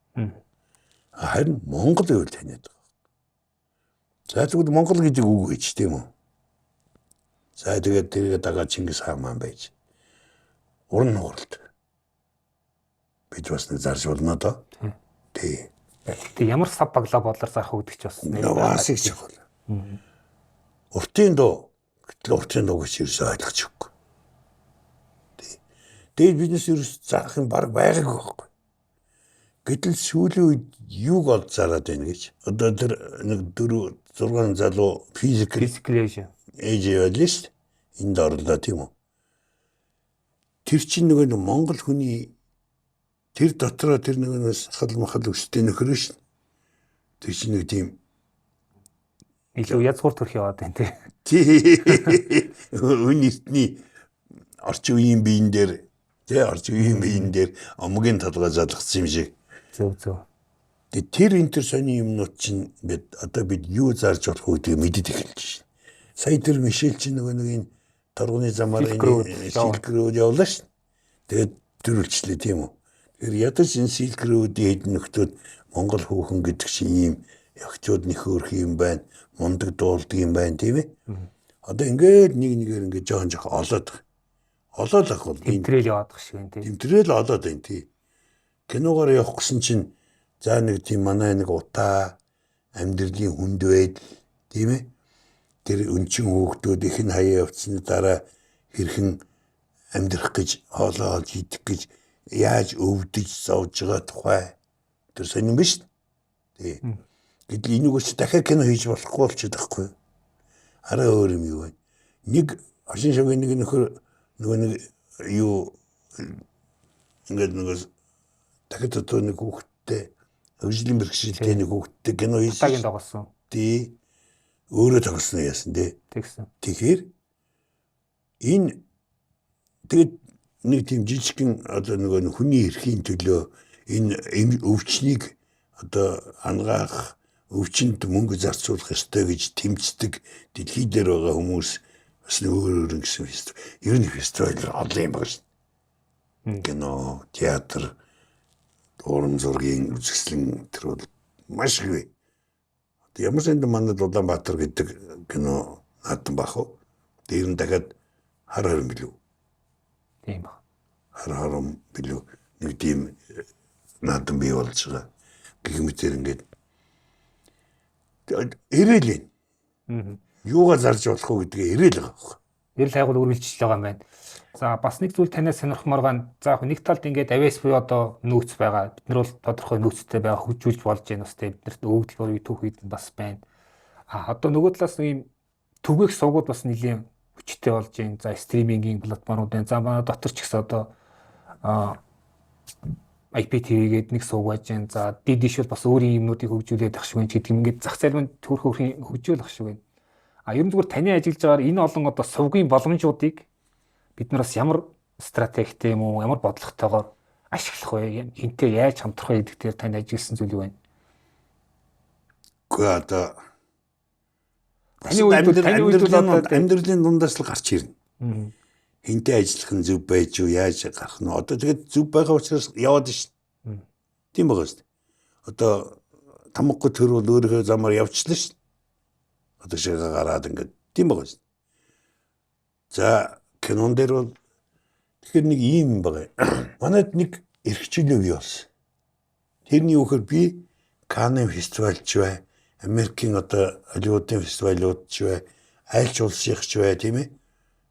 Харин Монгол гэвэл таниад байгаа. За тэгвэл Монгол гэдэг үг гэж тийм үү? За тэгээд тэрийг дагаа Чингис хаан маань байж. Уран нууралт. Бид бас нэг зарж болно доо. Тий. Тэг ямар сав баглаа бодлоор зарах уу гэдэг чи бас бас их чухал. Уртын дуу гэтэл уртын дуу гэж ерөөсөө ойлгож өгөхгүй. Тий. Тэгээд биднес ерөөс зарах юм баг байгаагүй байхгүй. Гэтэл сүүлийн үед юуг олж зараад байна гэж. Одоо тэр нэг 4 6 залуу физик Physical Asia. ээж байлаа шүү дээ. Энд орлоо тийм үү. Тэр чинь нөгөө нэг Монгол хүний тэр дотроо тэр нөгөө сахал махал өстэй нөхөр шүү дээ. Тэр чинь нэг тийм илүү язгуур төрх яваад байна тий. Тий. Үн эртний орчин үеийн биен дээр тий орчин үеийн биен дээр омгийн толгой залгацсан юм шиг. Зөв зөв. Тэгээ тэр энэ төр сони юмнууд чинь бид одоо бид юу зарж болох вэ гэдгийг мэдээд эхэлж шин. Сая тэр Мишель чинь нөгөө нэг энэ торгоны замаар энэ Silk Road явлаа шин. Тэгээд төрүүлчлээ тийм үү. Тэгэхээр ядаж энэ Silk Road-ийн хэдэн нөхдүүд Монгол хүүхэн гэдэг чинь ийм ягчууд нэх хөөрх юм байна, мундаг дуулдаг юм байна тийм ээ. Одоо ингээд нэг нэгээр ингээд жоон жоох олоод олоод ах бол тэмтрэл яваад ах шиг байна тийм. Тэмтрэл олоод байна тийм. Киногоор явах гэсэн чинь за нэг тийм манай нэг утаа амьдралын хүнд байдал тийм ээ. Тэр өнчин хүүхдүүд их нь хаяа явцсны дараа хэрхэн амьдрах гэж хоолоо олж идэх гэж яаж өвдөж зовж байгаа тухай тэр сонирн биш тий. Гэтэл энийг ч дахиад кино хийж болохгүй болчиход байхгүй. Арай өөр юм юу вэ? Нэг хошин шогийн нэг нөхөр нөгөө нэг юу ингээд нөгөө дахиад одоо нэг хүүхэдтэй хөгжлийн бэрхшээлтэй нэг хүүхэдтэй кино хийсэн. Тагийн тоглосон. Тий. Өөрөө тоглосон яасан тий. Тэгсэн. Тэгэхээр энэ тэгээд нэг тийм жижигхэн одоо нөгөө хүний эрхийн төлөө энэ өвчнийг одоо ангаах өвчнөд мөнгө зарцуулах ёстой гэж тэмцдэг дэлхий дээр байгаа хүмүүс бас нэг өөр өөр гэсэн фестивал. Ер нь фестивал олон юм байна шүү. Кино, театр, уран зургийн үзэсгэлэн тэр бол маш их бай. Ямар ч юм манад Улаанбаатар гэдэг кино наадам бах уу? Тэр нь дахиад хар харин билүү? Тийм баг. Хар харин билүү? Нэг тийм наадам бий болж байгаа. Гэх мэтэр ингээд ирээл байна. Юугаа зарж болох уу гэдгээ ирээл байгаа байхгүй. Эрэл хайгуул үргэлжлэж байгаа юм байна. За бас нэг зүйл танаас сонирхмоор байна. За яг нэг талд ингээд авиас буюу одоо нөөц байгаа. Бид нар бол тодорхой нөөцтэй байгаа хөгжүүлж болж байна бас тэ биднэрт өвдөл буюу түүх үед бас байна. А одоо нөгөө талаас нэг юм түгээх сувгууд бас нэлийн хүчтэй болж байна. За стримингийн платформуд байна. За манай дотор ч гэсэн одоо IPTV гээд нэг сувг байж байна. За DD бол бас өөрийн юмнуудыг хөгжүүлээд ах шиг байна ч гэдэг юм ингээд зах зээл мань төрх хөрхийн хөгжөөл ах шиг байна. А ер нь зүгээр таны ажиллаж байгаагаар энэ олон одоо сувгийн боломжуудыг бид нар бас ямар стратегтэй юм уу, ямар бодлоготойгоор ашиглах вэ? Хинтээ яаж хамтрах вэ гэдэг дээр танд ажилласан зүйл юу вэ? Үгүй одоо таны үед таны үед одоо амьдралын дундаас л гарч ирнэ. Хинтээ ажиллах нь зөв байж юу, яаж гарах нь. Одоо тэгээд зөв байгаа учраас яваад шин. Тийм байгаа шүү дээ. Одоо тамгагүй төр бол өөрийнхөө замаар явчлаа шин. Одоо шигээ гараад ингээд тийм байгаа шүү. За кинон дээр бол тэгэхээр нэг ийм юм байгаа. Манайд нэг эрх чөлөө бий болсон. Тэрний үхээр би Канны фестивальч бай, Америкийн одоо Холливуудын фестивалууд ч бай, аль ч улсынх ч бай тийм ээ.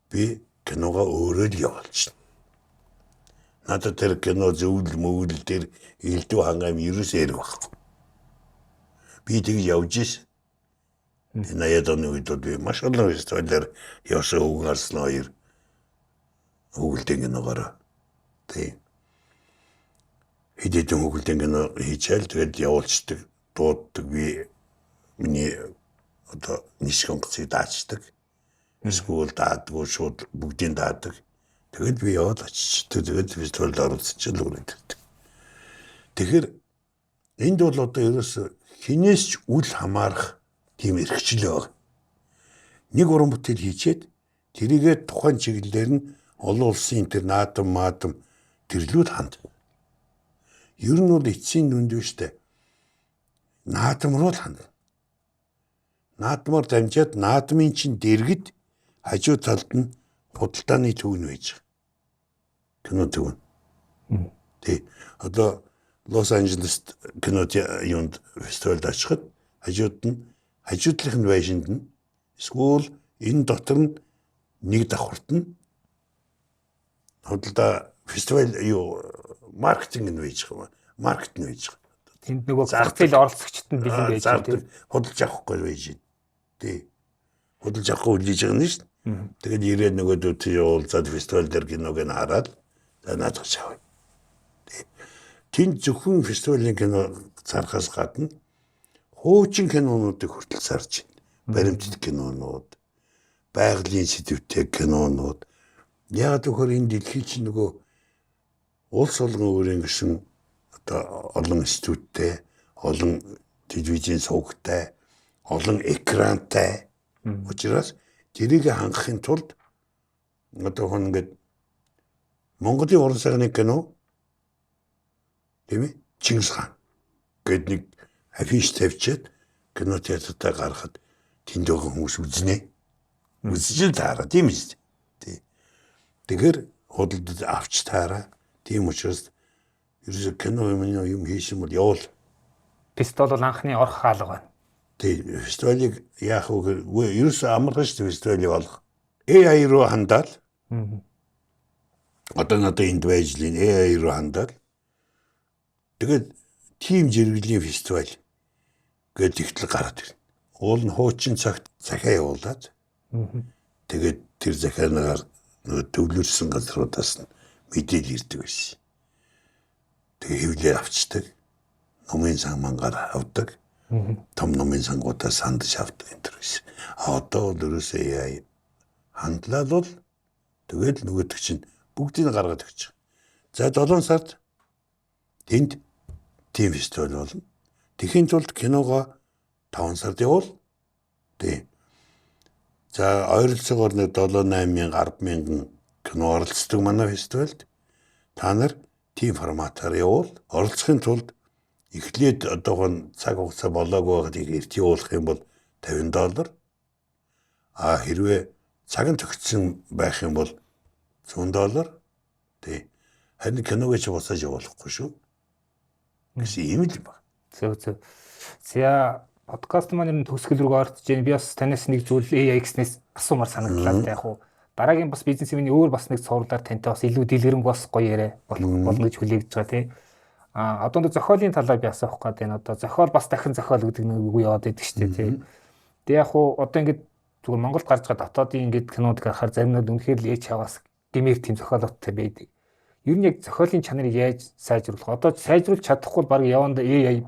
Би киногоо өөрөө л явуулчихна. Надад тэр кино зөвлөл мөвлөл тэр элдв хангаа юм ерөөсөө хэрэг байхгүй. Би тэгж явж ирсэн. 80-ад оны үед бол би маш олон фестивалаар явсан Өвгөн Арслан хоёр хүүгэлдэн киногоороо. Тийм. Хэд хэдэн хүүхэлдэйн кино хийчихэл тэгээд явуулцдаг, дууддаг, би миний одоо нисэх онгоцыг даачдаг. Эсвэл даадгүй шууд бүгдийг даадаг. Тэгээд би яваад очичдаг. Тэгээд фестивалд оролцож л үрээд ирдэг. Тэгэхээр энд бол одоо ерөөсө хинээс ч үл хамаарах тийм эрхчлөө байна. Нэг уран бүтээл хийчээд тэрийгээ тухайн чиглэлээр нь олон улсын тэр наадам маадам тэрлүүд ханд. Ер нь бол эцсийн дүнд биш үү? Наадам руу л ханд. Наадмаар дамжаад наадмын чинь дэргэд хажуу талд нь худалдааны төв нь байж байгаа. Кино төв нь. Тий. Одоо Лос Анжелест кино юунд фестивальд очиход хажууд нь хажуу талынх нь байшинд нь эсвэл энэ дотор нь нэг давхарт нь худалдаа фестивал юу маркетинг нь байж байгаа. Маркет нь байж байгаа. Тэнд нөгөө зах зээл оролцогчд нь бэлэн байж байгаа тийм. Худалж авахгүй байж байна. Тий. Худалж авахгүй үлдээж байгаа нь шүү дээ. Тэгээд ирээд нөгөөдөө тий уулзаад фестивал дээр киног нь хараад за наадах чавь. Тий. Тэнд зөвхөн фестивалийн кино зархаас гадна хуучин кинонуудыг хүртэл зарж байна. Баримтат кинонууд, байгалийн сэдвтэй кинонууд. Яг тэгэхээр энэ дэлхий чинь нөгөө улс болгон өөрийн гэсэн одоо олон студидтэй, олон телевизийн сувгтай, олон экрантай. Учраас тэрийг хангахын тулд одоо хон ингээд Монголын уран сайхны кино тийм ээ Чингис хаан гээд нэг афиш тавьчиад кино театртаа гаргахад тэнд байгаа хүмүүс үзнэ. Үзэж л таараа тийм үү? Тий. Тэгэхээр худалдаж авч таараа. Тийм учраас ерөөсө кино юм хийсэн бол явуул. Фестивал бол анхны орох хаалга байна. Тий, фестивалыг яах вэ гэхээр ерөөсө амархан шүү дээ фестивалыг олох. AI руу хандаал. Одоо надад энд байж л энэ AI руу хандаал. Тэгээд тим жиргэлийн фестивал гэж ихтэл гараад ирнэ. Уул нь хуучин цагт захиа явуулаад тэгээд тэр захиагаар нөгөө төвлөрсөн газруудаас нь мэдээлэл ирдэг байсан. Тэгээ хэвлээ авчдаг. Номын сан мангаар авдаг. Том номын сангуудаас сандаж авдаг энэ төр байсан. А одоо бол ерөөсөө AI хандлаад бол тэгээд нөгөөдөг чинь бүгдийг гаргаад өгч. За 7 сард тэнд тийм фестивал болно. Тэхийн тулд киногоо 5 сард явуул. Тийм. За ойролцоогоор нэг 7 8 мянга 10 мянган кино оролцдог манай фестивальд. Та нар тийм форматаар явуул. Оролцохын тулд эхлээд одоогон цаг хугацаа болоогүй байхад эрт явуулах юм бол $50. А хэрвээ цаг нь төгссөн байх юм бол $100. Тий. Харин киног ч буцааж явуулахгүй шүү. Гэсэн юм л баг. Зөв зөв. За подкаст маань ер нь төгсгөл рүү орж байна. Би бас танаас нэг зүйл AI гэснээс асуумар санагдлаа та яг уу. Дараагийн бас бизнесмений өөр бас нэг цувралаар тантай бас илүү дэлгэрэнгүй бас гоё яриа болно гэж хүлээгдэж байгаа тий. А одоо нэг зохиолын талаар би асуух гээд байна. Одоо зохиол бас дахин зохиол гэдэг нэг үг яваад байдаг шүү дээ тий. Тэгээ яг уу одоо ингээд зүгээр Монголд гарч байгаа дотоодын ингээд кинод гарахаар зарим нь үнэхээр л ээч хаваас гэмээр тийм зохиолуудтай байдаг. Ер нь яг зохиолын чанарыг яаж сайжруулах? Одоо сайжруулах чадахгүй бол баг явандаа AI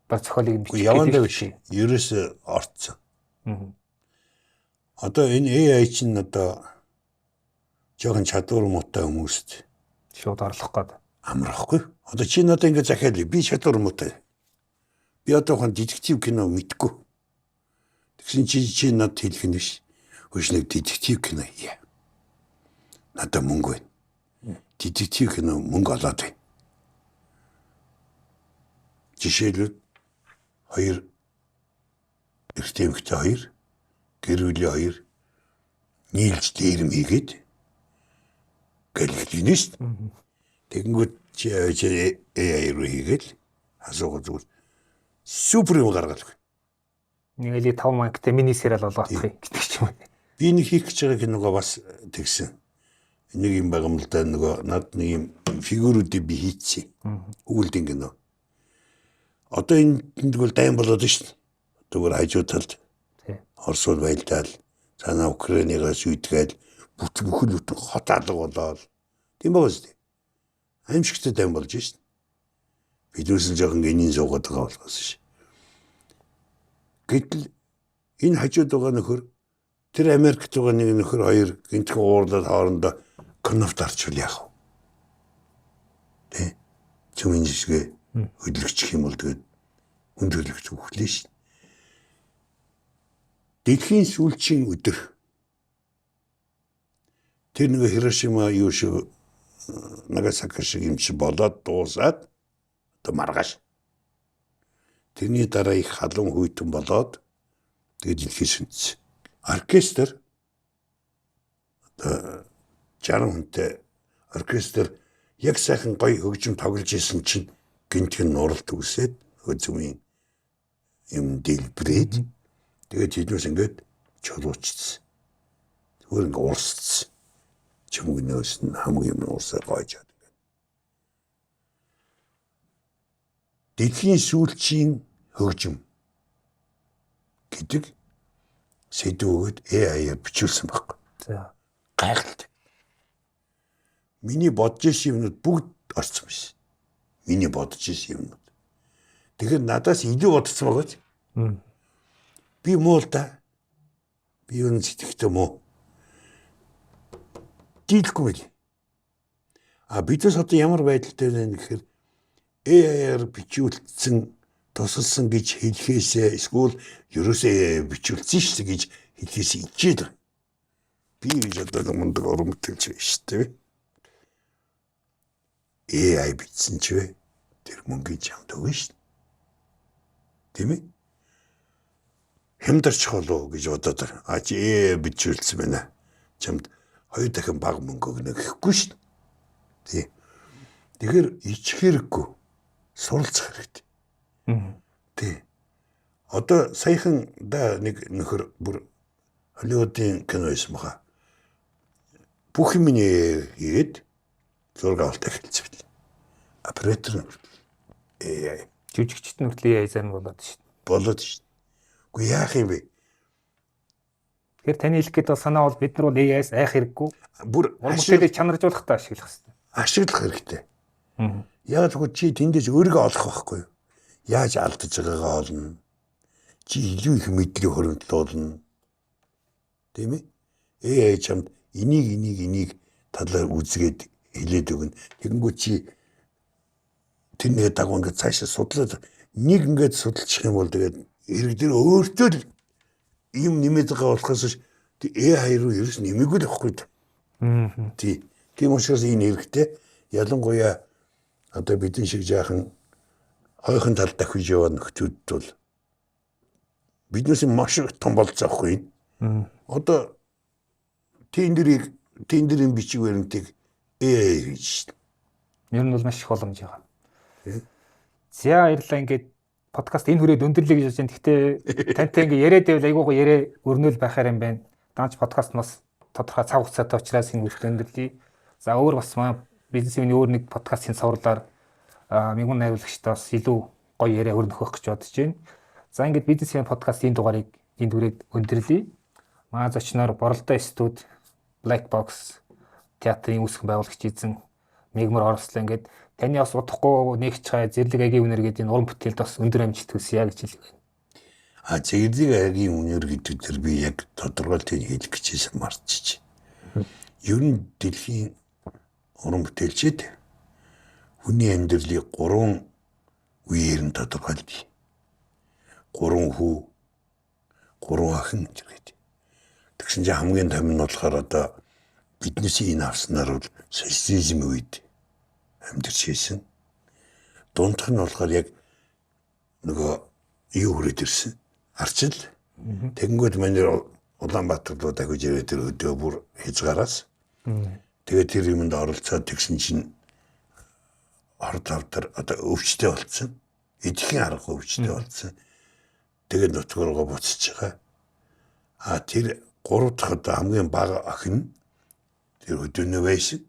баг зохиолыг бичих. Явандаа биш. Ерөөсөө орцсон. Одоо энэ AI чинь одоо жоохон чадвар муутай хүмүүст шууд орлох гээд амрахгүй. Одоо чи надад ингэ захиал би чадвар муутай. Би одоо хон детектив кино мэдгүй. Тэгсэн чи надад хэлэх нь биш. Хөш нэг детектив кино хийе. Надад мөнгө байна. Детектив кино мөнгө олоод байна. Жишээлбэл хоёр эрэгтэй эмэгтэй хоёр гэр бүлийн хоёр нийлж дээрэм хийгээд гэлхлийнэ шүү дээ. Тэгэнгүүт чи AI руу хийгээл асуугаа зүгээр супер юм гаргаад өгнө. Нэг эли 5 мангтай мини сериал болгоох гэдэг ч юм. Би нэг хийх гэж байгаа киногоо бас тэгсэн. Нэг юм байгаа юм л да, нөгөө над нэг юм фигурүүдийг би хийцсэн. Өгүүлдийн кино. Одоо энэ тэгвэл дайн болоод шүү дээ. Зүгээр хажуу талд Оросууд байлдаал, цаанаа Украиныгаас шүйдгээл бүхэл бүтэн хот алга болоод тийм байгаа шүү дээ. Аимшигтай дайн болж шүү дээ. Биднээс нь жоохон гинийн суугаад байгаа болохоос ш. Гэтэл энэ хажууд байгаа нөхөр тэр Америкт байгаа нэг нөхөр хоёр гинтхэн уурлаад хоорондоо кнопт арчвал яах вэ? Тэ? Цөмийн жишгээ хөдлөгчих юм бол тэгээд хүндрэлэгч үхлээ ш. Дэлхийн сүүлчийн өдөр тэр нэг Хирошима юу шиг Нагасаки шиг юм чи болоод дуусаад одоо маргааш. Тэрний дараа их халуун хүйтэн болоод тэгээд дэлхий сүнц. Оркестр одоо 60 хүнтэй оркестр яг сайхан гоё хөгжим тоглож исэн чинь гинтхэн нуралт үсээд зүмийн юм дэлбрээд тэгээд тэднээс ингээд чулуучсан. Зүгээр ингээд урсцсан. Чөмгнөөс нь хамгийн юм урсаа гойжоод ингээд. Дэлхийн сүүлчийн хөгжим гэдэг сэдв өгөөд AI-аар бичүүлсэн байхгүй. За. Гайхалтай. Миний бодож ирсэн юмнууд бүгд орсон биш. Миний бодож ирсэн юмнууд. Тэгэхээр надаас илүү бодсон байгаа ч. Би муу л да. Би юу н сэтгэхтэй муу. Дийлэхгүй байл. А бидээс одоо ямар байдалтай байна гэхээр AI-аар бичүүлсэн тусалсан гэж хэлэхээсээ эсвэл ерөөсөө AI бичүүлсэн шүү гэж хэлэхээсээ ичээд байна. Би гэж одоо мундаг уран бүтээлч биш шүү дээ. AI бичсэн ч вэ? Тэр мөнгийг чамд өгнө шүү. Тийм ээ? Хямдарч болов гэж бодоод а чи AI бичүүлсэн байна. Чамд 2 дахин бага мөнгө өгнө гэхгүй шүү. Тий. Тэгэхээр ичих хэрэггүй. Суралцах хэрэгтэй. Тий. Одоо саяхан да нэг нөхөр бүр Холливуудын кино байсан баха. Бүх юм хийгээд зураг авалт эхэлсэн байл. Оператор нь AI Жүжигчт нь хүртэл AI зарим болоод шүү дээ. Болоод шүү. Үгүй яах юм бэ? Тэгэхээр таны хэлэх гээд бол санаа бол бид нар бол AI-с айх хэрэггүй. Бүр уран бүтээлийг чанаржуулахдаа ашиглах хэрэгтэй. Ашиглах хэрэгтэй. Яг л чи тэндээс өөрийгөө олох байхгүй юу? Яаж алдаж байгаагаа олно. Чи илүү их мэдлэг хөрөнгөлүүлнэ. Тийм ээ? AI чамд энийг талаар үзгээд хэлээд өгнө. Тэгэнгүүт чи тэрний дагуу ингээд цаашаа судлаад нэг ингээд судалчих юм бол тэгээд хэрэг дээр өөртөө л юм нэмээд байгаа болохоос AI руу ерөөс нэмээгүй л байхгүй. Тий. Тийм учраас энэ хэрэгтэй. Ялангуяа одоо бидний шиг жаахан хойхон талд дахиж яваа нөхдүүд бол биднээс маш их том болцоо байхгүй. Одоо тендерийн бичиг баримтыг AI хийж шин. Ер нь бол маш их боломж байгаа. За баярлалаа, ингээд подкаст энэ хүрээд өндөрлөе гэж бодож байна. Гэхдээ тантай ингээд яриад байвал айгуугаа яриа өрнөл байхаар юм байна. Даанч подкаст бас тодорхой цаг хугацаатай учраас энэ хүртэл өндөрлөе. За өөр бас маа бизнесийн өөр нэг подкастын цувралаар мягман найруулагчтай бас илүү гоё яриа өрнөх байх гэж бодож байна. За ингээд бизнесийн подкастын дугаарыг энд хүрээд өндөрлөе. Маа зочноор Боролдой студ Black Box театрын үүсгэн байгуулагч эзэн Мегмар Орослоо ингээд таны бас удахгүй нэгч хай зэрлэг агийн үнэр гэдэг энэ уран бүтээлд бас өндөр амжилт хүсье гэж хэлэх байна. А зэрлэг агийн үнэр гэдэг тэр би яг тодорхойлтыг хэлэх гэжсэн марчиж. Ер нь дэлхийн уран бүтээлчид хүний амьдралыг 3 үеэр нь тодорхойлдог. 3 хүү, 3 охин гэдэг. Тэгсэн чинь хамгийн том нь болохоор одоо биднээс энэ авснаар бол социализм үед амьдарч ирсэн. Дундх нь болохоор яг нөгөө юу хүрээд ирсэн. Арчил. Тэгэнгүүт манай Улаанбаатар руу дахиж ирээд тэр өдөө бүр хязгаараас. Тэгээд тэр юмд оролцоод тэгсэн чинь 25 дээр одоо өвчтэй болцсон. Идэхэн аргагүй өвчтэй болцсон. Тэгээд нутг руугаа буцаж байгаа. А тэр 3 дахь одоо хамгийн бага охин тэр өдөөнөө байсан.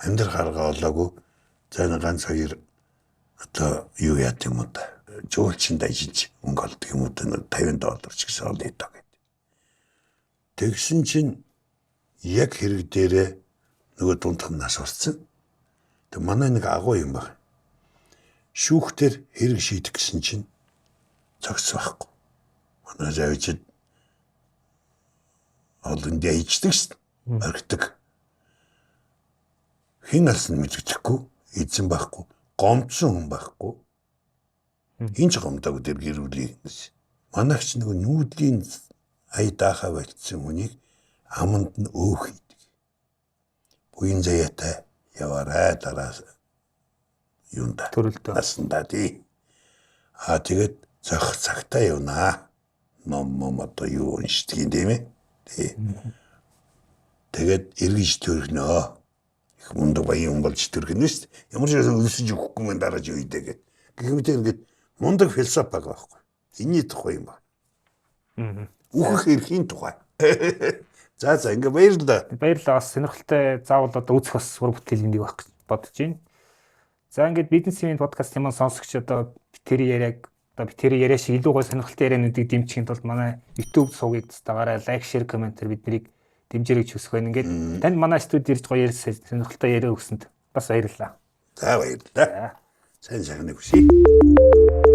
Амьдрах арга олоогүй. За ганц хоёр одоо юу яат юм уу да. Жуулчинд ажиллаж мөнгө олдог юм уу да $50 ч гэсэн олъё доо гэд. Тэгсэн чинь яг хэрэг дээрээ нөгөө дундх нь нас орсон. Тэг манай нэг агуу юм баг. Шүүхтэр хэрэг шийдэх гэсэн чинь зогс байхгүй. Манай завжид олон дэйждэг шин. Орхидог. Хэн алсан мэддэхгүй, эзэн байхгүй, гомдсон хүн байхгүй. Хин ч гомдоогүй тэр гэр бүлийн. Манайх ч нөгөө нүүдлийн ая даахаа болцсон хүнийг аманд нь өөх хийдэг. Буян заяатай яваарай дараа юунда. Төрөлдөө. Насандаа тий. Аа тэгээд зөх цагтаа явнаа. Ном ном одоо юу уншдаг юм тийм ээ. Тий. Тэгээд эргэж төрхнөө. Их мундаг баян хүн болж төрхнө шүү дээ. Ямар ч байсан өлсөж өгөхгүй мэн дарааж үедээ гэд. Гэх мэт ингээд мундаг философи байгаа байхгүй. Энийний тухай юм ба. Үхэх эрхийн тухай. За за ингээ баярлалаа. Баярлалаа. Бас сонирхолтой заавал одоо үзэх бас ур бүтээлийн нэг байх гэж бодож байна. За ингээд бизнесийн подкаст юм сонсогч одоо битэрийн яриаг одоо битэрийн яриа шиг илүү гой сонирхолтой яриануудыг дэмжихийн тулд манай YouTube сувгийг дагаарай, лайк, шеэр, комментээр биднийг дэмжээрэй гэж хүсэх байна. Ингээд танд манай студид ирж гоё ярьсан сонирхолтой яриа өгсөнд бас баярлалаа. За баярлалаа. Сайн сайхныг хүсье.